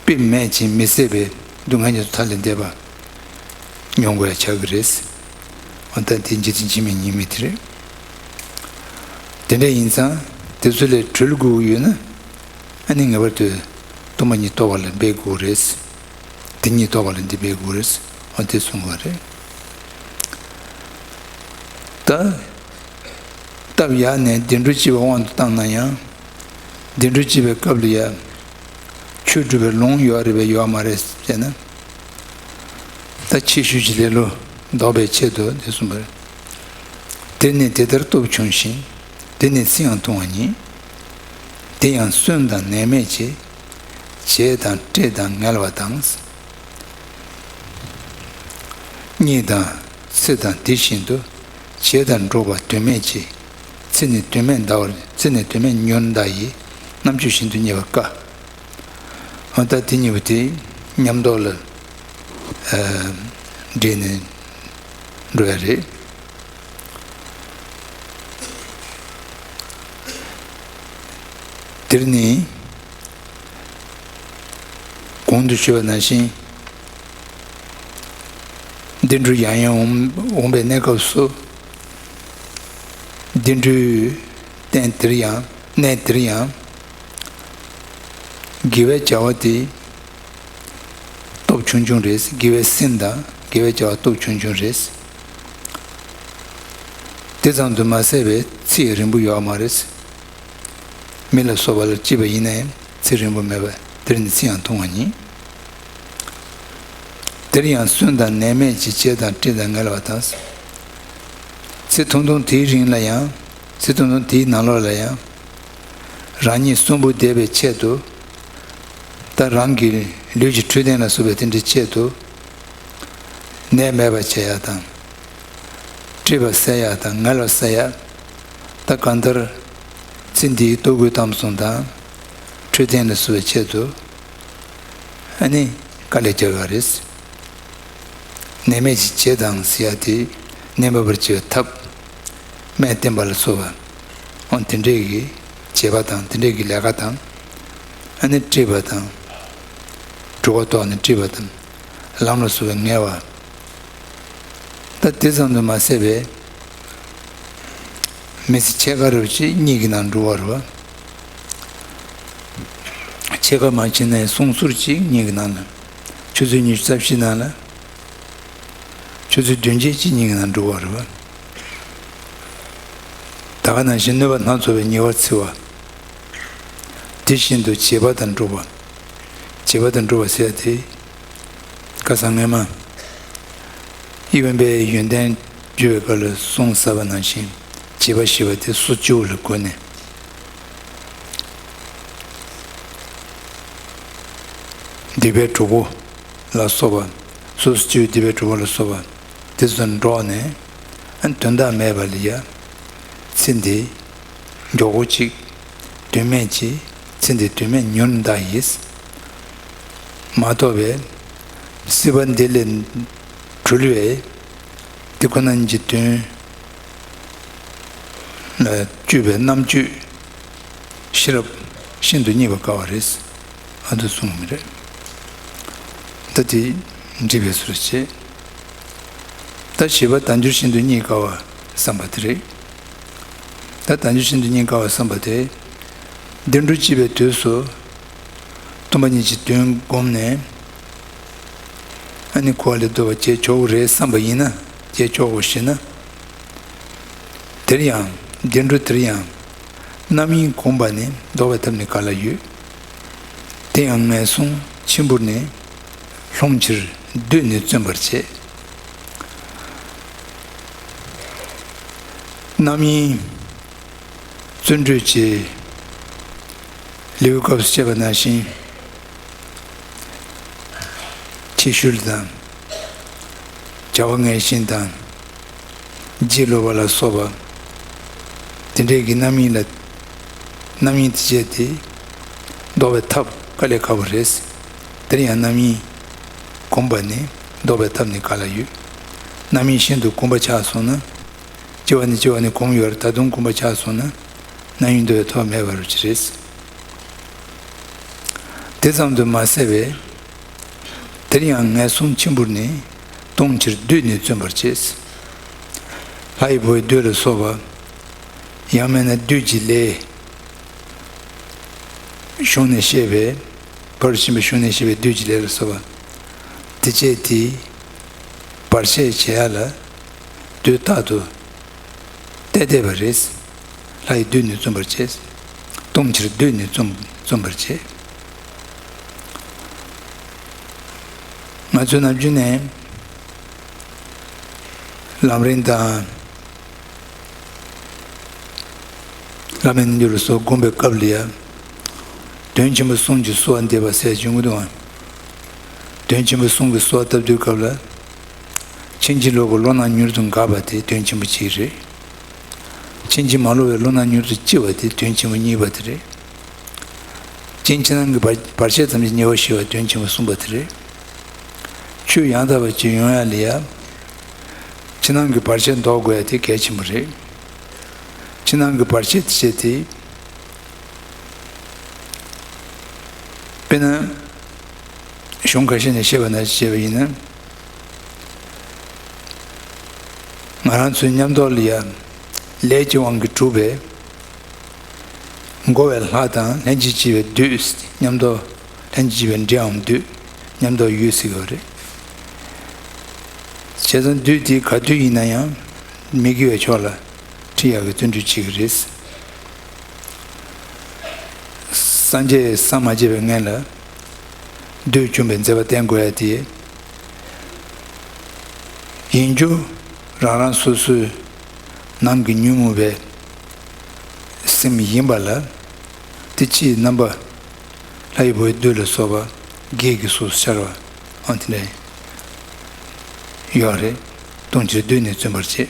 དཔེ་མེད་ཅིང་མི་ཟད་པའི་སྡུག་བསྔལ་ཉིད་དུ་མཐའ་ལས་འདས་པ་མྱོང་དགོས་ཡ་ཆགས་ཀྱི་རེད། འོ་ད་དེ་འཇིག་རྟེན་འཆི་མེད་ཉིད་མེད་དེ་རེད། དེ་འདྲ་ཡིན་ཙང་དེ་ཚོ་ལས་གྲོལ་དགོས་ཀྱི་ཡོད་ན། ཨ་ནི་ངེས་པར་དུ་སྟོང་པ་ཉིད་རྟོགས་པ་ལ་འབད་དགོས་རེད། དེ་ཉིད་རྟོགས་པ་ལ་འདི་འབད་དགོས་རེད། འོ་དེ་གསུང་བ་རེད། ད། སྟབས་ཡག་ནས་བདེ་འགྲོ་སྐྱིད་པ་དབང་དུ་བཏང་ན་ཡང་། བདེ་འགྲོ་སྐྱིད་པའི་སྐབས་ལ་ཡང་ཆོས་སྒྲུབ་པའི་ལུང་ཡོད་རེད་པས་ཡོད་མ་རེད་ཟེར་ན། ད་ཕྱི་ཤུལ་གྱི་ལེ་ལོ་ལྡོག་པའི་ཆེད་དུ་འདི་གསུངས་པ་རེད། དེར་ནི་དེ་ལྟར་སྟོབས་ཆུང་ཞིང་། དེ་ནི་ཚིག་ཡང་ཐུང་བ་ཉིད། དེ་ཡང་གསོན་དང་ནད་མེད་ཅེས། བྱད་དང་བཀྲེས་དང་ངལ་བ་དང་། གཉིད་དང་ཚེ་དང་དེ་བཞིན་དུ། བྱེད་དང་འགྲོགས་པ་དོན་མེད་ཅེས། ཚེ་ནི་དོན་མེད་འདའ་བར། ཚེ་ནི་དོན་མེད་ཉོན་འདའ་ཡི། རྣམ་དཔྱོད་བཞིན་དུ་རྙེད་པ་དཀའ། འོ་ད་དེ་གཉིས་པོ་དེ་མཉམ་དུ་ལ་འདྲེས་ནས་འགྲོ་ཡ་རེད། དེར་ནི་གོང་དུ་ཞུས་པ་ནང་བཞིན། བདེ་འགྲོ་ཡང་ཡང་འོང་འོང་པའི་གནས་སྐབས་སུ། བདེ་འགྲོའི་རྟེན་དེར་ཡང་གནས་དེར་ཡང་། དགེ་བའི་བྱ་བ་དེ་སྟོབས་ཆུང་ཆུང་རེད། དགེ་བའི་སེམས་དང་དགེ་བའི་བྱ་བ་སྟོབས་ཆུང་ཆུང་རེད། དེ་ཙམ་དུ་མ་ཟད་པའི་ ཚེ་ཡང་རིང་པོ་ཡོད་མ་རེད། མི་ལ་སོགས་པ་ལ་སྐྱེས་པ་ཡིན་ན་ཡང་ཚེ་རིང་པོ་མེད་པ་དེར་ནི་ཚེ་ཡང་ཐུང་བ་ཉིད། དེར་ཡང་གསོན་དང་ནད་མེད་ཀྱི་བྱེད་དང་བཀྲེས་དང་ངལ་བ་དང་། ཚེ་ཐུང་ཐུང་དེའི་རིང་ལ་ཡང་ཚེ་ཐུང་ཐུང་དེའི་ནང་ལོགས་ལ་ཡང་། རང་ཉིད་གསོན་པོ་བསྡད་པའི་ཆེད་དུ། ད་རང་གི་ལུས་ཀྱི་འཕྲོད་བསྟེན་ལ་སོགས་པའི་དེ་འདྲའི་ཆེད་དུ། ནད་མེད་པ་བྱེད་ཡག་དང་། བཀྲེས་པ་སེལ་ཡག་དང་ངལ་བ་སེལ་ཡག་ད་གང་ལྟར། ཚེ་འདིའི་ལྟོ་གོས་གཏམ་གསུམ་དང་། འཕྲོད་བསྟེན་ལ་སོགས་པའི་ཆེད་དུ། ཨ་ནི་དཀའ་ལས་རྒྱག་ཡག་རེད། ནད་མེད་ཀྱི་བྱེད་དང་ཟེར་ཡག་དེ་ནད་མེད་པར་བྱེད་པའི་ཐབས། སྨན་བསྟེན་པ་ལ་སོགས་པ། འོ་དེ་འདྲས་ཀྱི་བྱེད་པ་དང་དེ་འདྲས་ཀྱི་ལས་ཀ་དང་། ཨ་ནི་བཀྲེས་པ་དང་། གྲོད་ཁོག་ལྟོགས་ནས་བཀྲེས་པ་དང་། ལམ་ལ་སོགས་པའི་ངལ་བ། ད་དེ་ཙམ་དུ་མ་ཟད་པའི་མི་ཚེ་ཕྱེད་ཀ་རུ་ཅིག་གཉིད་ཀྱི་ནང་འགྲོ་བ་རེད་བ། ཕྱེད་ཀ་མ་ཕྱིན་ནའི་སོང་ཟུར་ཅིག་གཉིད་ཀྱི་ནང་ལ། ཆུ་ཚོད་ཉི་ཤུ་རྩ་བཞི་ནང་ལ། ཆུ་ཚོད་བདུན་ཅིག་གཉིད་ཀྱི་ནང་འགྲོ་བ་རེད་བ། ད་ག་ནང་བཞིན་གནོད་པ་སྣ་ཚོགས་པའི་ཉེ་བར་འཚེ་བ། དེ་བཞིན་དུ་བྱིས་པ་དང་འགྲོགས་པ། བྱིས་པ་དང་འགྲོགས་པ་ཟེར་ཡག་དེ། ཁ་སང་སྔོན་མ། དབེན་པའི་ཡོན་ཏན་བརྗོད་པའི་སྐབས་ལ་གསུངས་ཟེར་བ་ནང་བཞིན། བྱིས་པ་ཞེས་པ་དེ་སོ་སྐྱེ་བོ་ལ་གོ་ནས། སྡིག་པའི་གྲོགས་པོ་ལ་སོགས་པ། སོ་སོ་སྐྱེ་བོའི་སྡིག་པའི་གྲོགས་པོ་ལ་སོགས་པ། དེ་ཚོ་འགྲོགས་ནས། དོན་དག་མེད་པ་ལ་ཡ། ཚེ་འདི་མགྱོགས་པོ་ཅིག་དོན་མེད་ཅིག་ཚེ་འདི་དོན་མེད་ཉུང་ད་ཡིས། མ་གཏོགས་པའི་སྲིད་པ་འདི་ལས་གྲོལ་བའི་དེ་ཁོ་ན་ཉིད་ཀྱི་དོན་ལ་དཔྱོད་པའི་རྣམ་དཔྱོད་ཤེས་རབ་ཤིན་ཏུ་རྙེད་པར་དཀའ་བ་རེད། ཨ་འདུ་གསུངས་མི་རེད། ད་དེ་འགྲིག་པའི་ཚུལ་བྱེད། ད་བྱིས་པ་དལ་འབྱོར་ཤིན་ཏུ་རྙེད་དཀའ་བ་བསམ་པ་དེ་རེད། ད་དལ་འབྱོར་ཤིན་ཏུ་རྙེད་དཀའ་བ་བསམ་པ་དེ། བདེ་འགྲོར་སྐྱེས་པའི་དུས་སུ། སྟོང་པ་ཉིད་ཀྱི་དོན་བསྒོམས་ནས། ཨ་ནི་འཁོར་བ་ལས་ལྡོག་པ་བྱེད་ཆོག་གི་རེད་བསམ་པ་ཡིན་ན་བྱེད་ཆོག་གོ་ཞེ་ན། དེར་ཡང་བདེ་འགྲོ་དེར་ཡང་། རྣམ་གཡེང་གོམས་པ་ནི་ལྡོག་པའི་ཐབས་ནི་ག་ལ་ཡོད། དེ་ཡང་ངན་སོང་ཆེན་པོར་ནི། ལྷུང་ཕྱིར་སྡོད་ནས་བརྩོན་པར་བྱེད། རྣམ་གཡེང་བརྩོན་འགྲུས་ཀྱི་ལེའུའི་སྐབས་སུ་བཤད་པ་ནང་བཞིན། ཕྱི་ཤུལ་དང་། བྱ་བ་ངན་ཞེན་དང་། སྒྱིད་ལུག་པ་ལ་སོགས་པ། དེ་འདྲའི་གི་རྣམ་གཡེང་ལ། རྣམ་གཡེང་དེ་བྱས་ཏེ། ལྡོག་པའི་ཐབས་དཀའ་ལས་ཁག་པོ་རེད། དེར་ཡང་རྣམ་གཡེང་གོམས་པ་ནི་ལྡོག་པའི་ཐབས་ནི་ག་ལ་ཡོད། རྣམ་གཡེང་ཤིན་ཏུ་གོམས་པ་ཆགས་སོང་ན། སྐྱེ་བ་ནས་སྐྱེ་བ་ནས་གོམས་ཡོད་རེད། ད་དུང་གོམས་པ་ཆགས་སོང་ན། རྣམ་གཡེང་ལྡོག་པའི་ཐབས་མེད་པ་རུ་ཅི་རེད། དེ་ཙམ་དུ་མ་ཟད་པས། དེར་ཡང་ངན་སོང་ཆེན་པོར་ནི། ལྟུང་ཕྱིར་སྡོད་ནས་བརྩོན་པར་བྱེད། ལྷ་ཡི་བུའི་བདུད་ལ་སོགས་པ། ཡང་མིན་ན་བདུད་ཀྱི་ལས། གཞུང་ནས་བཤད་པའི། ཕ་རོལ་ཕྱིན་པའི་གཞུང་ནས་བཤད་པའི་བདུད་ཀྱི་ལས་ལ་སོགས་པ། དེ་བྱས་ཏེ། བར་ཆད་བྱེད་ཡ་ལ། དུས་རྟག་ཏུ། བལྟས་བསྡད་པ་རེད། ལྷ་ཡི་བདུད་ནས་བརྩོན་པར་བྱེད། ལྟུང་ཕྱིར་སྡོད་ནས་བརྩོན་བརྩོན་པར་བྱེད། ང་ཚོས་ནམ་རྒྱུན་ནས་ལམ་རིམ་དང་བླ་མའི་རྣལ་འབྱོར་སོགས་བསྒོམ་པའི་སྐབས་ལ་ཡང་། དོན་ཆེན་པོ་གསུམ་གྱིས་གསོལ་བ་འདེབས་པ་ཟེར་བྱུང་གི་འདུག་ཨང་། དོན་ཆེན་པོ་གསུམ་གྱིས་གསོལ་བ་བཏབ་དུས་སྐབས་ལ། ཕྱིན་ཅི་ལོག་གི་བློ་སྣ་མྱུར་དུ་འགག་པ་དེ་དོན་ཆེན་པོ་གཅིག་རེད། ཕྱིན་ཅི་མ་ལོག་པའི་བློ་སྣ་མྱུར་དུ་སྐྱེ་བ་དེ་དོན་ཆེན་པོ་གཉིས་པ་དེ་རེད། རྐྱེན་ཕྱི་ནང་གི་བར་བར་ཆད་ཙམ་གྱིས་ཉེ་བར་ཞི་བ་དོན་ཆེན་པོ་གསུམ་པ་དེ་རེད། ཆོས་ཡང་དག་པ་ཅིག་ཡོང་ཡ་ལ་ཡ། ཕྱི་ནང་གི་བར་ཆད་ཟློག་དགོས་ཡ་དེ་གལ་ཆེན་པོ་རེད། ཕྱི་ནང་གི་བར་ཆད་དེ་བྱས་ཏེ། དཔེར་ན། གཞུང་ཁ་ཤས་ནས་བཤད་པ་ནང་བཞིན་བྱས་པ་ཡིན་ན། ང་རང་ཚོའི་མཉམ་དུ་ལ་ཡ། ལས་ཀྱི་དབང་གིས་གྲུབ་པའི། འགོ་བའི་ལྷ་དང་ལྷན་ཅིག་སྐྱེས་པའི་བདུད། མཉམ་དུ་ལྷན་ཅིག་སྐྱེས་པའི་འདྲེའམ་བདུད། མཉམ་དུ་ཡོད་སྲིད་ཡོད་རེད། བྱས་ཙང་བདུད་དེ་ག་དུས་ཡིན་ན་ཡང་། མི་དགེ་བའི་ཕྱོགས་ལ། ཁྲིད་ཡག་གི་བརྩོན་འགྲུས་བྱེད་ཀྱི་རེད། སངས་རྒྱས་སངས་མ་རྒྱས་པའི་སྔོན་ལ་བདུད་བཅོམ་པའི་མཛད་པ་བསྟན་དགོས་ཡ་དེ། ཡིན་རྒྱུ་རང་རང་སོ་སོའི་ནང་གི་ཉོན་མོངས་པའི་སེམས་ཡིན་པ་ལ། དེ་ཕྱིའི་རྣམ་པ་ལྷ་ཡི་བུའི་བདུད་ལ་སོགས་པ་བགེགས་ཀྱི་ཚོགས་སུ་ཤར་བ་ཨང་དེ་འདྲ་ཡོད་རེད། ལྟུང་ཕྱིར་བདུད་ནི་བརྩོན་པར་བྱེད།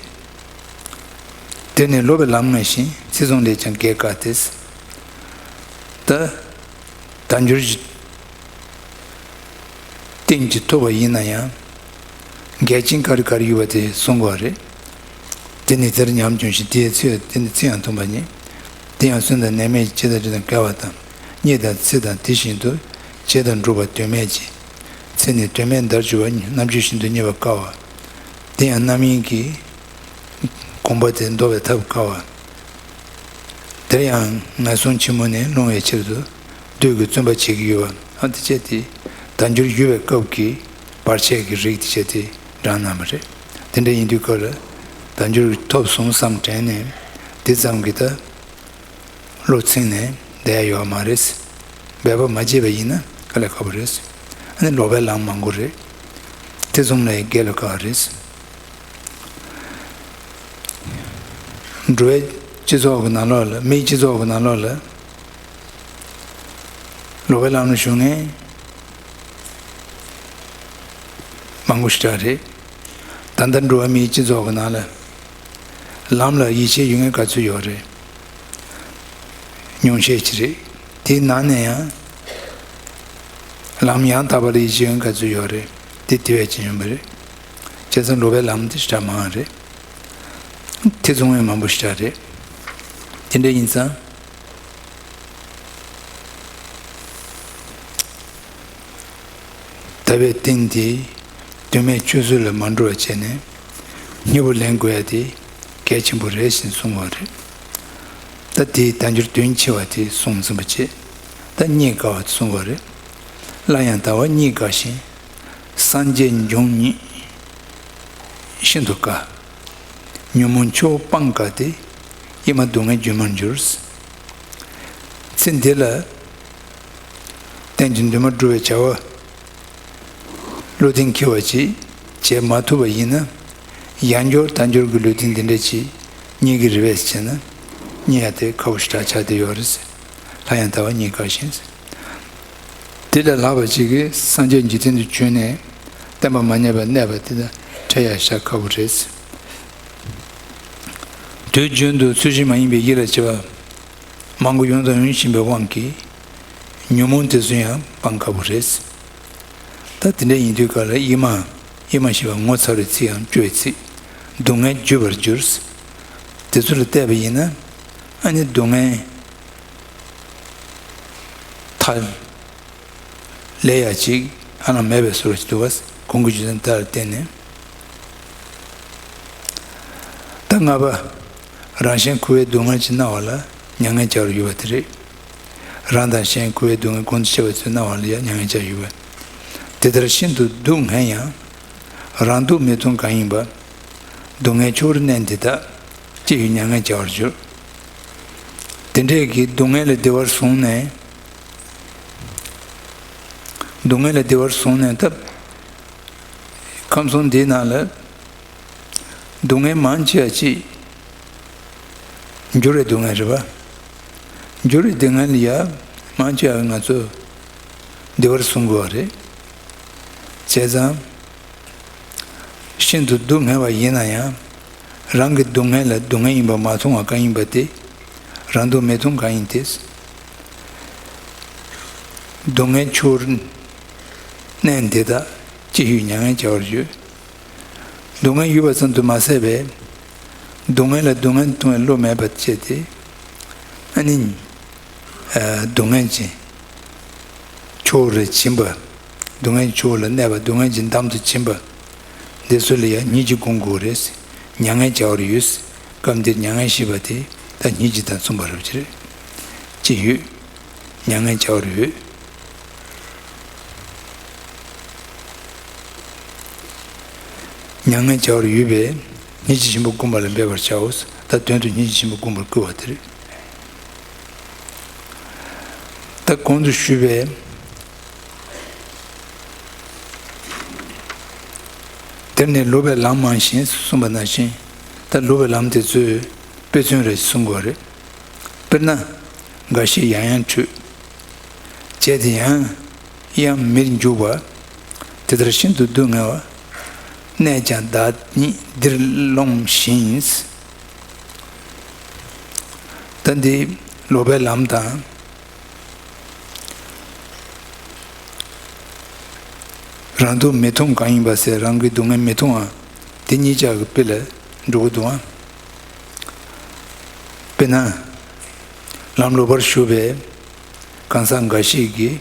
དེ་ནི་སློབ་པའི་ལམ་ལྔ་བཞིན། ཚེ་བཟུང་ལས་ཀྱང་བརྒལ་དཀའ་སྟེ། ད་དལ་འབྱོར་གྱི་རྟེན་གྱིས་ཐོབ་པ་ཡིན་ན་ཡང་། འགལ་རྐྱེན་ག་རེ་ག་རེ་ཡོད་པ་དེ་གསུང་དགོས་པ་རེད། དེ་ནི་དེར་ཉམས་བྱུང་ཞིང་། དེའི་ཚེ་དེ་ནི་ཚེ་ཡང་ཐུང་བར་ངེས། དེ་ཡང་སུན་དང་ནད་མེད་ཀྱི། བྱད་དང་དྲི་དང་བསྐལ་བ་དང་། གཉིད་དང་འཚེ་དང་དེ་བཞིན་དུ། བྱེད་དང་སྒྲུབ་པ་དོན་མེད་ཀྱི། ཚེ་ནི་དོན་མེད་འདར་གྱུར་པ། རྣམ་འགྱུར་བཞིན་དུ་རྙེད་པར་དཀའ་བ། དེ་ཡང་རྣམ་གཡེང་གི་གོམས་པ་དེ་བཟློག་པའི་ཐབས་དཀའ་བ། དེར་ཡང་ངན་སོང་ཆེན་མོ་ནས་སློང་བའི་ཕྱིར་དུ་བདུད་ཀྱིས་བརྩོན་པ་བྱེད་ཀྱི་ཡོད་པ། ཨ་དེ་བྱས་ཏེ་དལ་འབྱོར་ཡོད་པའི་སྐབས་ཀྱི་བར་ཆད་ཀྱི་རིགས་དེ་བྱས་ཏེ་བགྲངས་གནང་བ་རེད། དེ་འདྲ་ཡིན་དུས་སྐབས་ལ་དལ་འབྱོར་ཐོབ་སོང་བསམ་དྲན་ནས་དེ་ཙམ་གྱིས་ད་བློ་ཚིམས་ནས་བསྡད་ཡ་ཡོད་མ་རེད། འབད་པ་མ་བྱས་པ་ཡིན་ན་དཀའ་ལས་ཁག་པོ་རེད། ཨ་ནི་ལོག་པའི་ལམ་མང་པོ་རེད། དེ་ཙམ་ལས་རྒྱལ་ལ་དཀའ་བ་རེད། འགྲོ་བའི་སྤྱི་ཚོགས་ཀྱི་ནང་ལོགས་ལ། མིའི་སྤྱི་ཚོགས་ཀྱི་ནང་ལོགས་ལ་ལོག་པའི་ལམ་ལ་ཞུགས་མཁན་མང་པོ་ཞེ་དྲག་རེད། ད་ལྟ་འགྲོ་བ་མིའི་སྤྱི་ཚོགས་ཀྱི་ནང་ལ་ལམ་ལ་ཡིད་ཆེས་ཡོད་མཁན་ག་ཚོད་ཡོད་རེད། ཉུང་ཤས་ཅིག་རེད། དེའི་ནང་ནས་ཡང་ལམ་ཡང་དག་པ་ལ་ཡིད་ཆེས་ཡོད་མཁན་ག་ཚོད་ཡོད་རེད། དེ་དེ་བས་ཀྱང་ཡོད་པ་རེད། བྱས་ཙང་ལོག་པའི་ལམ་དེ་ཞེ་དྲག་མང་བ་རེད། དེ་ཚོ་ངས་མང་པོ་ཞེ་དྲག་རེད། དེ་འདྲ་ཡིན་ཙང་། དལ་བའི་རྟེན་དེ་དོན་མེད་སྤྱོད་ཚུལ་ལ་མ་འགྲོ་བ་བྱས་ནས་མཉེས་པོ་ལེན་དགོས་ཡ་དེ་གལ་ཆེན་པོ་རེད་ཞེས་གསུངས་པ་རེད། ད་དེའི་དལ་འབྱོར་དོན་ཆེ་བ་དེ་གསུངས་ཟིན་པ་བྱས། ད་རྙེད་དཀའ་བ་དེ་གསུངས་པ་རེད། སླར་ཡང་ལྟ་བ་རྙེད་དཀའ་ཞིང་། སངས་རྒྱས་འབྱུང་ཉིད་ཤིན་ཏུ་དཀའ། ཉོན་མོངས་ཕྱོགས་སྤང་དཀའ་སྟེ། ཡིད་མ་སྡུག་བསྔལ་རྒྱུན་མར་འགྱུར། ཚེ་འདི་ལ་རྟེན་ཅིང་འདུན་མ་བསྒྲུབ་པའི་བྱ་བ་བློ་གདེང་འཁེལ་བ་ཅིག་བྱེད་མ་ཐུབ་པ་ཡིན་ན། ཡང་བསྐྱར་དལ་འབྱོར་གྱི་ལུས་རྟེན་འདི་འདྲ་ཅིག་རྙེད་ཀྱི་རེད་པས་ཟེར་ན། རྙེད་ཡ་དེ་ཁག་པོ་ཞེ་དྲག་ཆགས་བསྡད་ཡོད་རེད། སླར་ཡང་ལྟ་བ་རྙེད་དཀའ་ཞིང་། དེ་ལས་ལྷག་པ་ཅིག་གིས་སངས་རྒྱས་འཇིག་རྟེན་དུ་བྱོན་ནས་བསྟན་པ་མ་ཉམས་པར་གནས་པ་དེ་དང་འཕྲད་ཡ་ཞེ་དྲག་ཁག་པོ་རེད། དུས་རྒྱུན་དུ་ཚུལ་བཞིན་མ་ཡིན་པའི་ཡིད་ལ་བྱེད་པ་མང་པོ་ཡོང་དང་ཡོང་བཞིན་པའི་དབང་གིས་ཉོན་མོངས་དེ་ཚོ་ཡང་སྤང་ཁག་པོ་རེད། ད་དེ་འདྲ་ཡིན་དུས་ག་ལ་ཡིད་མ་ཡིད་མ་ཞི་བ་ངོ་ཚ་བའི་ཚིག་ཡང་སྐྱོ་བའི་ཚིག་སྡུག་བསྔལ་བརྗོད་པར་འགྱུར། དེ་ཚོ་ལ་བལྟས་པ་ཡིན་ན། ཨ་ནི་སྡུག་བསྔལ་མཐའ་ལས་ཡ་ཅིག་ཧ་ལམ་མེད་པའི་བཟོ་འདྲ་ཞིག་འདུག་པ། གོང་གི་རྒྱུ་མཚན་དེ་ལ་བརྟེན་ནས། ད་ལྔ་པ། རང་གཞན་འཁོར་བའི་སྡུག་བསྔལ་གྱིས་མནར་བ་ལ་མྱ་ངན་བྱ་བར་འགྱུར་བ་དེ་རེད། རང་དང་གཞན་འཁོར་བའི་སྡུག་བསྔལ་ཀུན་ཏུ་སྐྱེ་བ་ཚོས་མནར་བ་ལ་ཡང་མྱ་ངན་བྱ་བར་འགྱུར་བ། དེ་ལྟར་ཤིན་ཏུ་སྡུག་བསྔལ་ཡང་། རང་སྡུག་མི་མཐོང་གང་ཡིན་པ། སྡུག་བསྔལ་ཕྱོགས་རིས་གནས་འདི་དག །ཅི་ཡོད་མྱ་ངན་བྱ་བར་འགྱུར། དེ་འདྲས་ཀྱི་སྡུག་བསྔལ་ལས་བདེ་བར་བཟུང་ནས། སྡུག་བསྔལ་ལས་བདེ་བར་བཟུང་ནས་ད། ཁམས་གསུམ་འདིའི་ནང་ལ་སྡུག་བསྔལ་མང་ཆེ་བ་ཅིག་འགྱུར་བའི་སྡུག་བསྔལ་རེད་པ། འགྱུར་བའི་སྡུག་བསྔལ་ལ་ཡ་མང་ཆེ་བ་ང་ཚོ་བདེ་བར་བཟུང་དགོས་པ་རེད། བྱས་ཙང་། ཤིན་ཏུ་སྡུག་བསྔལ་བ་ཡིན་ན་ཡང་། རང་གི་སྡུག་བསྔལ་ལ་སྡུག་བསྔལ་ཡིན་པ་མ་མཐོང་བ་གང་ཡིན་པ་དེ། རང་སྡུག་མི་མཐོང་གང་ཡིན་དེ། སྡུག་བསྔལ་ཕྱོགས་རིས་གནས་འདི་དག །ཅི་ཡོད་མྱ་ངན་བྱ་བར་འགྱུར། སྡུག་བསྔལ་ཡོད་པ་ཙམ་དུ་མ་ཟད་པས། སྡུག་བསྔལ་ལ་སྡུག་བསྔལ་མཐོང་བའི་བློ་མེད་པ་བྱས་ཏེ། ཨ་ནི། སྡུག་བསྔལ་གྱི་ཕྱོགས་རིས་འབྱིན་པ། སྡུག་བསྔལ་གྱི་ཕྱོགས་ལ་གནས་པ། སྡུག་བསྔལ་གྱི་འདམ་དུ་འབྱིན་པ། འདི་ཚོ་ལ་ཡང་སྙིང་རྗེ་སྒོམ་དགོས་རེད། མྱ་ངན་བྱ་བར་འོས། སྐབས་འདིར་མྱ་ངན་ཞེས་པ་དེ་ད་སྙིང་རྗེ་དང་མཚུངས་པ་རེད་པ། ཅི་ཡོད་མྱ་ངན་བྱ་བར་འོས། མྱ་ངན་བྱ་བར་འོས་པས་སྙིང་རྗེ་ཆེན་པོ་བསྒོམ་པ་ལ་འབད་པར་བྱའོ། ད་དོན་དུ་སྙིང་རྗེ་ཆེན་པོས་བསྒོམ་པར་བསྐུལ་བ་དེ་རེད། ད་གོང་དུ་ཞུས་པའི། དེར་ནི་ལོག་པའི་ལམ་མང་ཞིང་གསུངས་པ་ནང་བཞིན། ད་ལོག་པའི་ལམ་དེ་ཚོས་དཔེ་མཚོན་རེ་གསུང་དགོས་རེད། དཔེར་ན། འགའ་ཞིག་ཡང་ཡང་ཁྲུས། བྱས་ཏེ་ཡང་ཡང་མིར་འཇུག་པ། དེ་ལྟར་ཤིན་ཏུ་སྡུག་བསྔལ་བ། གནས་ཀྱང་བདག་ཉིད་འདིར་ལོངས་ཤིང་། ད་འདི་ལོག་པའི་ལམ་དང་། རང་སྡུག་མི་མཐོང་གང་ཡིན་པ་ཟེར། རང་གི་སྡུག་བསྔལ་མི་མཐོང་བ་དེ་གཉིས་ཆ་གི་དཔེ་ལ་འགྲོ་གི་འདུག་ཨ། དཔེར་ན། ལམ་ལོག་པར་ཞུགས་པའི་གང་ཟག་འགའ་ཞིག་གིས།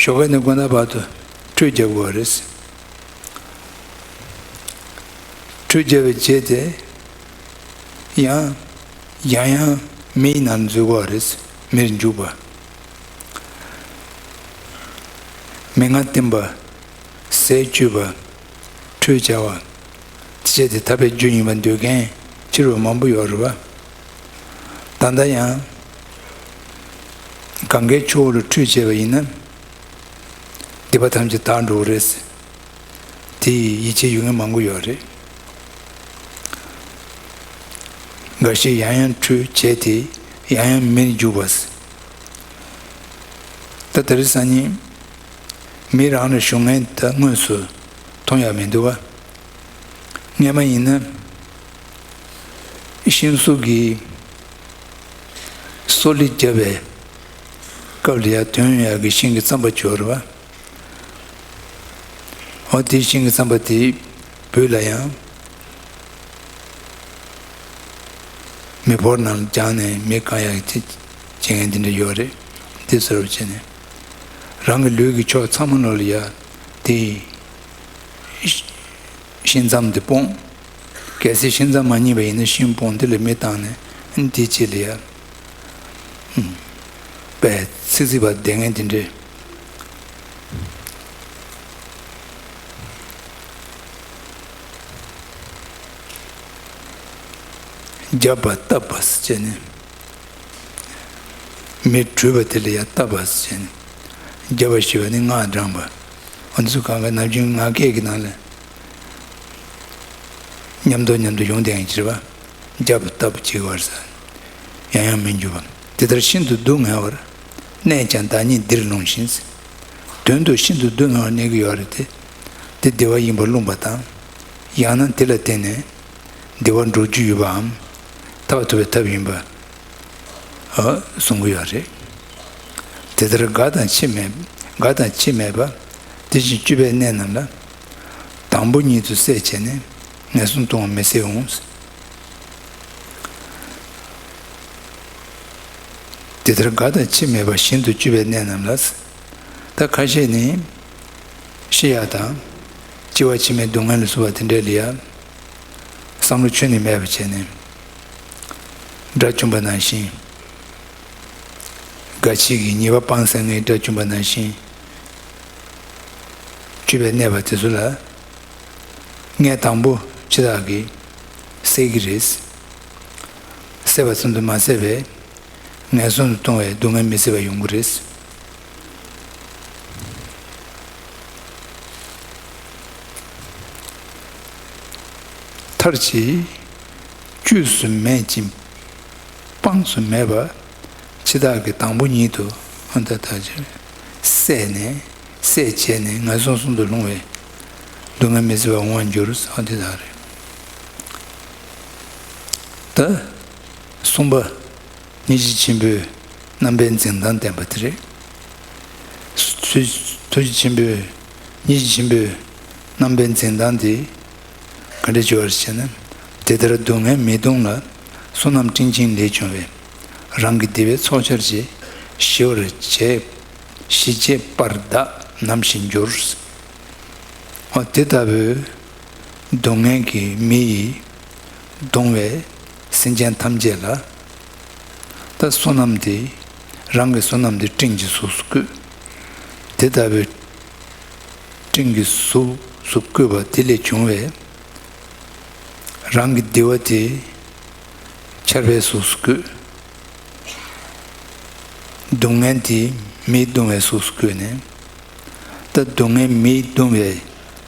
ཞོགས་ཀས་ནས་དགོང་དག་བར་དུ་ཁྲུས་རྒྱག་དགོས་པ་རེད། ཁྲུས་རྒྱག་པའི་རྗེས་དེ། ཡང་། ཡང་ཡང་མེའི་ནང་འཛུལ་དགོས་པ་རེད། མེར་འཇུག་པ། མན་ངག་བསྟན་པ། ཟས་སྤྱོད་པ། ཁྲུས་བྱ་བ། དེ་བྱས་ཏེ་ཐར་པའི་རྒྱུ་ཡིན་པར་འདོད་མཁན་ཕྱི་རུ་མང་པོ་ཡོད་རེད་པ། ད་ལྟ་ཡང་། གང་གཱའི་ཆུ་བོ་ལ་ཁྲུས་བྱས་པ་ཡིན་ན། སྡིག་པ་ཐམས་ཅད་དག་འགྲོ་གི་རེད། དེ་ཡིས་ཡིད་ཆེས་ཡོད་མཁན་མང་པོ་ཡོད་རེད། འགའ་ཞིག་ཡང་ཡང་ཁྲུས་བྱས་ཏེ་ཡང་ཡང་མེར་འཇུག་པ། ད་དེ་རིང་སང་ཉིན་མི་རང་ལ་ཞུགས་མཁན་ད་དངོས་སུ་མཐོང་ཡག་མི་འདུག་བ། སྔས་མ་ཡིན་ན་ཤིང་གཟུགས་ཀྱི་སོ་ལི་བརྒྱབ་པའི་སྐབས་ལ་ཡ་དོན་ཡག་གི་ཤིང་གི་རྩམ་པ་བྱོས་རེད་བ། འོ་དེ་ཤིང་གི་རྩམ་པ་དེ་བུད་ལ་ཡང་མེ་ཕོར་ནང་ལ་སྦྱངས་ནས་མེ་བཀང་ཡག་གི་བྱེད་མཁན་དེ་འདྲ་ཡོད་རེད། དེ་བཟོ་འདྲ་བྱས་ནས་རང་གི་ལུས་ཀྱི་ཕྱོགས་ཚང་མ་ལོག་ལ་ཡ་དེ་ཤིང་རྩམ་དེ་སྤུངས། གལ་སྲིད་ཤིང་རྩམ་མ་རྙེད་པ་ཡིན་ན་ཤིང་སྤུངས་དེ་ལ་མེ་བཏང་ནས་དེའི་རྗེས་ལ་ཡ། པས་ཚིག་ཚིག་པ་བསྡད་མཁན་དེ་འདྲས། བརྒྱབ་པ་བཏབ་པ་ཟེར་བྱས་ནས། མེ་བྲུས་པ་དེ་ལ་ཡང་བཏབ་པ་ཟེར་བྱས་ནས། བརྒྱབ་པ་ཞེས་པ་ནི་སྔགས་བགྲངས་པ། འོ་འདི་ཚོ་གང་ག་ནམ་རྒྱུན་ངག་སྐད་ཀྱི་ནང་ལ་མཉམ་དུ་མཉམ་དུ་ཡོང་བསྡད་མཁན་ཅིག་རེད་པ། བརྒྱབ་པ་བཏབ་པ་བྱེད་པར་ཟེར། ཡང་ཡང་མི་འགྱུར་བ། དེ་ལྟར་ཤིན་ཏུ་སྡུག་བསྔལ་བར། གནས་ཀྱང་བདག་ཉིད་འདིར་ལོངས་ཤིང་། དོན་དུ་ཤིན་ཏུ་སྡུག་བསྔལ་བར་གནས་ཀྱི་ཡོད་རེད་དེ། དེ་བདེ་བ་ཡིན་པར་རློམ་པ་དང་། ཡང་ན་དེ་ལ་བརྟེན་ནས་བདེ་བར་འགྲོ་རྒྱུ་ཡོད་པའམ། ཐར་བར་ཐུབ་པའི་ཐབས་ཡིན་པ། ཨ། གསུང་གི་ཡོད་རེད། དེ་ལྟར་འགག་དང་འཆི་མེད། འགག་དང་འཆི་མེད་པ། དེ་བཞིན་སྤྱོད་པའི་གནས་རྣམས་ལ། དང་པོ་ཉིད་དུ་སྲེད་བྱས་ནས་ངན་སོང་ལྟུང་བ་མི་སྲིད་འོང་། དེ་ལྟར་འགག་དང་འཆི་མེད་པ་བཞིན་དུ་སྤྱོད་པའི་གནས་རྣམས་ལ། ད་ཁ་ཤས་ནི་ཤི་ཡག་དང་། འཆི་བ་ཕྱི་མའི་སྡུག་བསྔལ་ལ་སོགས་པ་དེ་འདྲ་ལ་ཡང་བསམ་བློ་ཁྱོན་ནས་མེད་པ་བྱས་ནས། དགྲ་བཅོམ་པ་ནང་བཞིན། འགའ་ཞིག་གིས་ཉེས་པ་སྤངས་ཟེར་མཁན་དགྲ་བཅོམ་པ་ནང་བཞིན། སྤྱོད་པའི་གནས་པ་དེ་ཚོ་ལ། ངས་དང་པོ་འཆི་བདག་གིས་བསད་ཀྱི་རེད། བསད་པ་ཙམ་དུ་མ་ཟད་པའི་ངན་སོང་དུ་ལྟུང་བའི་སྡུག་བསྔལ་མི་སྲིད་པ་ཡོང་གི་རེད། མཐར་གྱིས་བཅོས་སུ་མེད་ཅིང་སྤངས་སུ་མེད་པ། འཆི་བདག་གིས་དང་པོ་ཉིད་དུ་ཨ་ད་ད་བསད་ནས་བསད་བྱས་ནས་ངན་སོང་གསུམ་དུ་ལྷུང་བའི་སྡུག་བསྔལ་མི་སྲིད་པ་འོང་བར་འགྱུར་ཨ་དེ་དག་རེད། ད་གསུམ་པ། སྙིང་རྗེ་ཆེན་པོའི་རྣམ་པའི་འཛིན་སྟངས་བསྟན་པ་དེ་རེད། ཐུགས་ཐུགས་རྗེ་ཆེན་པོའི་སྙིང་རྗེ་ཆེན་པོའི་རྣམ་པའི་འཛིན་སྟངས་དེ་ག་འདྲ་བྱེད་པར་བྱས་ན། དེ་ལྟར་སྡུག་བསྔལ་མི་གདུང་ལ། བསོད་ནམས་སྤྲིན་ཆེན་ལས་བྱུང་བའི། རང་གི་བདེ་བའི་ཚོགས་ཆར་བྱེད། ཞི་བར་བྱེད། ཞི་བྱེད་པར་བདག་ནམ་ཞིག་འགྱུར། འོ་དེ་ལྟ་བུའི་སྡུག་བསྔལ་གྱི་མེ་ཡིས་གདུང་བའི་སེམས་ཅན་ཐམས་ཅད་ལ། ད་བསོད་ནམས་དེ་རང་གི་བསོད་ནམས་དེ་སྤྲིན་གྱི་གཟུགས་སུ་བཀོད། དེ་ལྟ་བུའི་སྤྲིན་གྱི་གཟུགས་སུ་བཀོད་པ་དེ་ལས་བྱུང་བའི་ རང་གི་བདེ་བ་དེ་ཆར་པའི་གཟུགས་སུ་བཀོད། སྡུག་བསྔལ་དེ་མེས་གདུང་བའི་གཟུགས་སུ་བཀོད་ནས། ད་སྡུག་བསྔལ་མེས་གདུང་བའི་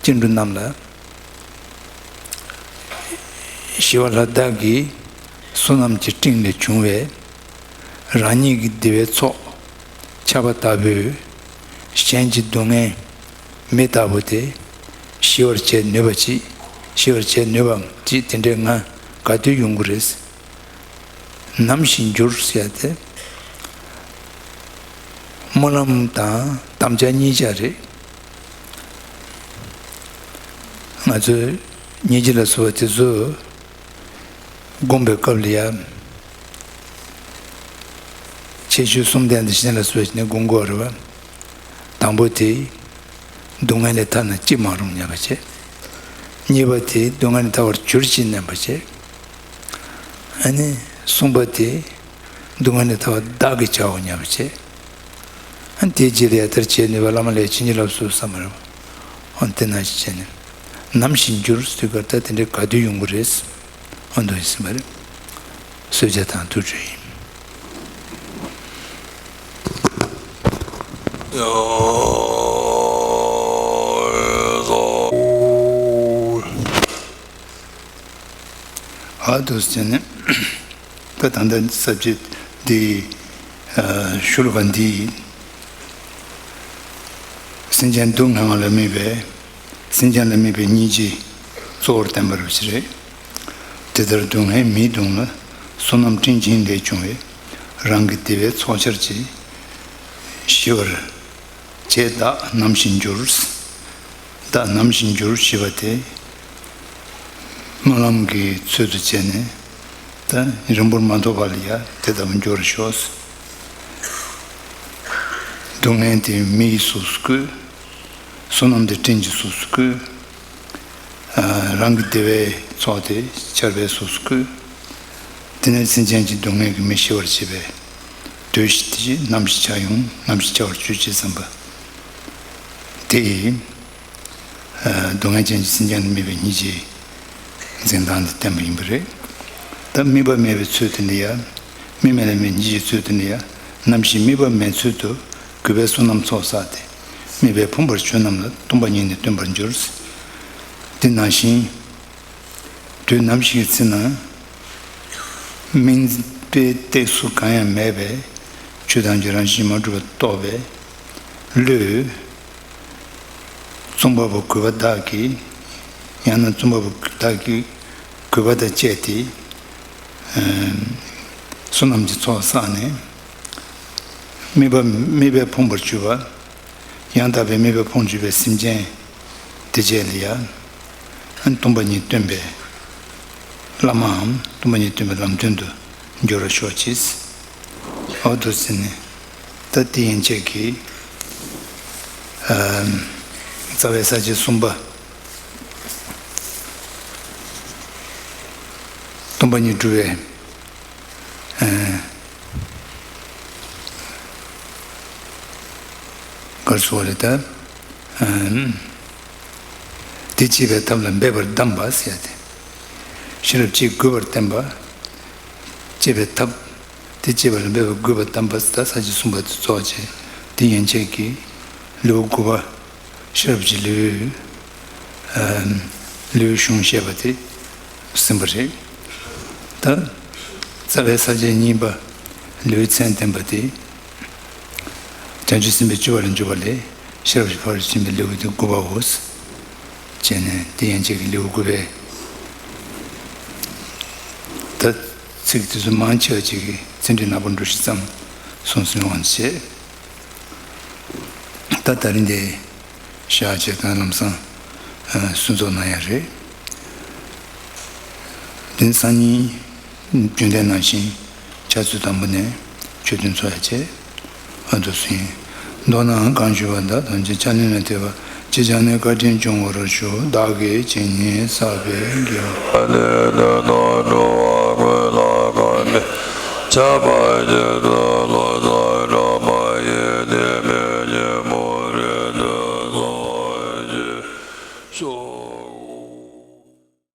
སྐྱེ་འགྲོ་རྣམས་ལ། ཞི་བ་ལྷ་བདག་གི་བསོད་ནམས་ཀྱི་སྤྲིན་ལས་བྱུང་བའི་རང་ཉིད་ཀྱི་བདེ་བའི་ཚོགས་ཆར་པ་ལྟ་བུས། གཞན་གྱི་སྡུག་བསྔལ་མེ་ལྟ་བུ་དེ་ཞི་བར་བྱེད་ནུས་པ་ཅིག་ཞི་བར་བྱེད་ནུས་པ་ཅིག་དེ་འདྲའི་ང་ག་དུས་ཡོང་གི་རེད། ནམ་ཞིག་འགྱུར་ཟེར་ཏེ། སྨོན་ལམ་དང་དམ་བཅའ་གཉིས་ཆ་རེད། ང་ཚོས་ཉེས་ཅན་ལ་སོགས་པ་དེ་ཚོ་སྒོམ་པའི་སྐབས་ལ་ཡ། ཁྱད་ཆོས་གསུམ་ལྡན་དེ་གཞན་ལ་སོགས་ནས་སྒོམ་དགོས་རེད་བ། དང་པོ་དེ། སྡུག་བསྔལ་ལས་ཐར་ན་ཅི་མ་རུང་སྙམ་པ་བྱེད། གཉིས་པ་དེ་སྡུག་བསྔལ་ལས་ཐར་བར་གྱུར་ཅིག་སྙམ་པ་བྱེད། ཨ་ནི་གསུམ་པ་དེ་སྡུག་བསྔལ་ལས་ཐར་བ་བདག་གིས་བྱའོ་སྙམ་པ་བྱེད། ཨ་ནི་དེའི་རྗེས་ལ་ཡང་དེར་བྱེད་ནུས་པ་བླ་མ་ལས་བྱིན་གྱིས་བརླབས་སོ་བསམ་པ་རེད། ཨ་ནི་དེ་ནང་བཞིན་བྱས་ནས་ནམ་ཞིག་འགྱུར་ཟེར་གར་ད་དེ་འདྲའི་ག་དུས་ཡོང་གི་རེད། ཨ་འདུག་ཡིན་ཟིན་པ་རེད། གསོལ་ཇ་དང་ཐུགས་རྗེ་ཆེ། ཨ་འདུག་ཟེར་ནས་ད་ད་ལྟ་ས་བཅད་འདི་ཤོ་ལོ་ཀ་འདི་སེམས་ཅན་སྡུག་བསྔལ་ལ་དམིགས་པའི། སེམས་ཅན་ལ་དམིགས་པའི་སྙིང་རྗེ་གཙོ་བོར་བསྟན་པ་རེད་ཟེར། དེ་ལྟར་སྡུག་བསྔལ་མེས་གདུངས་ལ། བསོད་ནམས་སྤྲིན་བྱིན་ལས་བྱུང་བའི། རང་གི་བདེ་བའི་ཚོགས་ཆར་གྱིས། ཞི་བར་བྱེད་བདག་ནམ་ཞིག་འགྱུར། བདག་ནམ་ཞིག་འགྱུར་ཞེས་པ་དེ། སྨོན་ལམ་གྱི་ཚུལ་དུ་བྱས་ནས། ད་རིང་པོར་མ་ཐོགས་པ་ལ་ཡ་དེ་ལྟ་བུ་འགྱུར་ཤོག། སྡུག་བསྔལ་དེ་མེ་ཡི་གཟུགས་སུ་བཀོད། བསོད་ནམས་དེ་སྤྲིན་གྱི་གཟུགས་སུ་བཀོད། རང་གི་བདེ་བའི་ཚོགས་དེ་ཆར་པའི་གཟུགས་སུ་བཀོད། དེ་ནས་སེམས་ཅན་གྱི་སྡུག་བསྔལ་གྱི་མེ་ཞི་བར་བྱེད་པའི་དུས་ཤིག་དེ་ནམ་ཞིག་འཆར་ཡོང་། ནམ་ཞིག་འཆར་བར་གྱུར་ཅིག་བསམ་པ་དེ་ཡིས། སྡུག་བསྔལ་ཅན་གྱི་སེམས་ཅན་ལ་དམིགས་པའི་སྙིང་རྗེའི་འཛིན་སྟངས་དེ་བསྟན་པ་ཡིན་པ་རེད། ད་དམིགས་པ་མེད་པའི་ཚུལ་དེ་འདི་ཡང་། དམིགས་མེད་ལ་དམིགས་སྙིང་རྗེའི་ཚུལ་དེ་འདི་ཡང་། ནམ་ཞིག་དམིགས་པ་མེད་ཚུལ་དུ། གུས་པས་བསོད་ནམས་ཚོགས་བསགས་ཏེ། དམིགས་པས་ཕོངས་པར་བྱོན་རྣམས་ལ། སྟོང་པ་ཉིད་ནི་སྟོན་པར་འགྱུར། དེ་ནང་བཞིན། དུས་ནམ་ཞིག་གི་ཚེ་ན། དམིགས་པའི་གཏད་སོ་གང་ཡང་མེད་པའི། ཆོས་ཐམས་ཅད་རང་བཞིན་མ་གྲུབ་པར་རྟོགས་པའི་བློས། རྩོམ་པ་པོ་གུས་པ་བདག་གིས། ཡང་ན་རྩོམ་པ་པོ་བདག་གིས་གུས་པ་དང་བཅས་ཏེ། ཨ་བསོད་ནམས་ཀྱི་ཚོགས་བསགས་ནས། དམིགས་པ། དམིགས་པས་ཕོངས་པར་གྱུར་པ། ཡང་དག་པའི་དམིགས་པས་ཕོངས་གྱུར་པའི་སེམས་ཅན་དེ་བཅས་ལ་ཡང་། སྟོང་པ་ཉིད་སྟོན་པའི་བླ་མའམ། སྟོང་པ་ཉིད་སྟོན་པའི་ལམ་སྟོན་དུ་འགྱུར་བར་ཤོག་ཅིག། འོ་འདུག་ཟེར་ནས། ད་དེ་ཡན་ཆད་ཀྱིས། ཨ་རྩ་བའི་ས་བཅད་གསུམ་པ། སྟོང་པ་ཉིད་སྒྲུབ་པའི། ཨ་གར་སོགས་རེད་ད། ཨ་དེ་སྤྱད་པའི་ཐབས་ལ་འབད་པར་གདམས་པ་ཟེར་ཏེ། ཤེས་རབ་ཀྱིས་གུས་པར་བསྟན་པ། སྤྱད་པའི་ཐབས། དེ་སྤྱད་པ་ལ་འབད་པར་གུས་པར་གདམས་པ་ཟེར་ད་ས་བཅད་གསུམ་པ་དེ་རྫོགས་བྱས། དེ་ཡན་ཆད་ཀྱིས་ལེའུ་དགུ་པ། ཤེས་རབ་ཀྱི་ལེའུ། ཨ་ལེའུ་གཞུང་བཤད་པ་དེ་ཟིན་པ་རེད། ད་རྩ་བའི་ས་བཅད་གཉིས་པ་ལེའུའི་མཚན་བསྟན་པ་དེ། བྱང་ཆུབ་སེམས་དཔའི་སྤྱོད་པ་ལ་འཇུག་པ་ལས། ཤེས་རབ་ཀྱི་ཕ་རོལ་ཕྱིན་པའི་ལེའུ་སྟེ་དགུ་པའོ། བྱས་ནས་དེ་ཡན་ཆད་ཀྱི་ལེའུ་དགུ་པའི། ད་ཚིག་དེ་ཚོ་མང་ཆེ་བ་ཅིག་གི་ཚིག་འགྲེལ་ནག་པོ་འགྲོ་ཞིག་ཙམ་གསུངས་སོང་བ་བྱས། ད་ད་རིང་འདི་བཞག་བྱས་དང་ལམ་སང་སུན་ཚོགས་གནང་ཡ་རེད། དེ་སང་ཉིན་རྒྱུན་ལྡན་ནང་བཞིན་ཕྱག་ཚོད་དང་པོ་ནས་མཆོད་རྟེན་འཚོགས་ཡ་བྱས། ཨ་འདུག་སེ། མདོར་ན་གང་ཞུ་བ་དག་ཐམས་ཅད་ཕྱག་ལེན་ལ་འཐད་པ་ཅི་བྱ་ནས་བཀའ་དྲིན་སྐྱོང་བར་ཞུ། བདག་གིས་ཇི་སྙེད་བསགས་པའི་དགེ་བ། ཁྱབ་པ་ཉིད་དུ།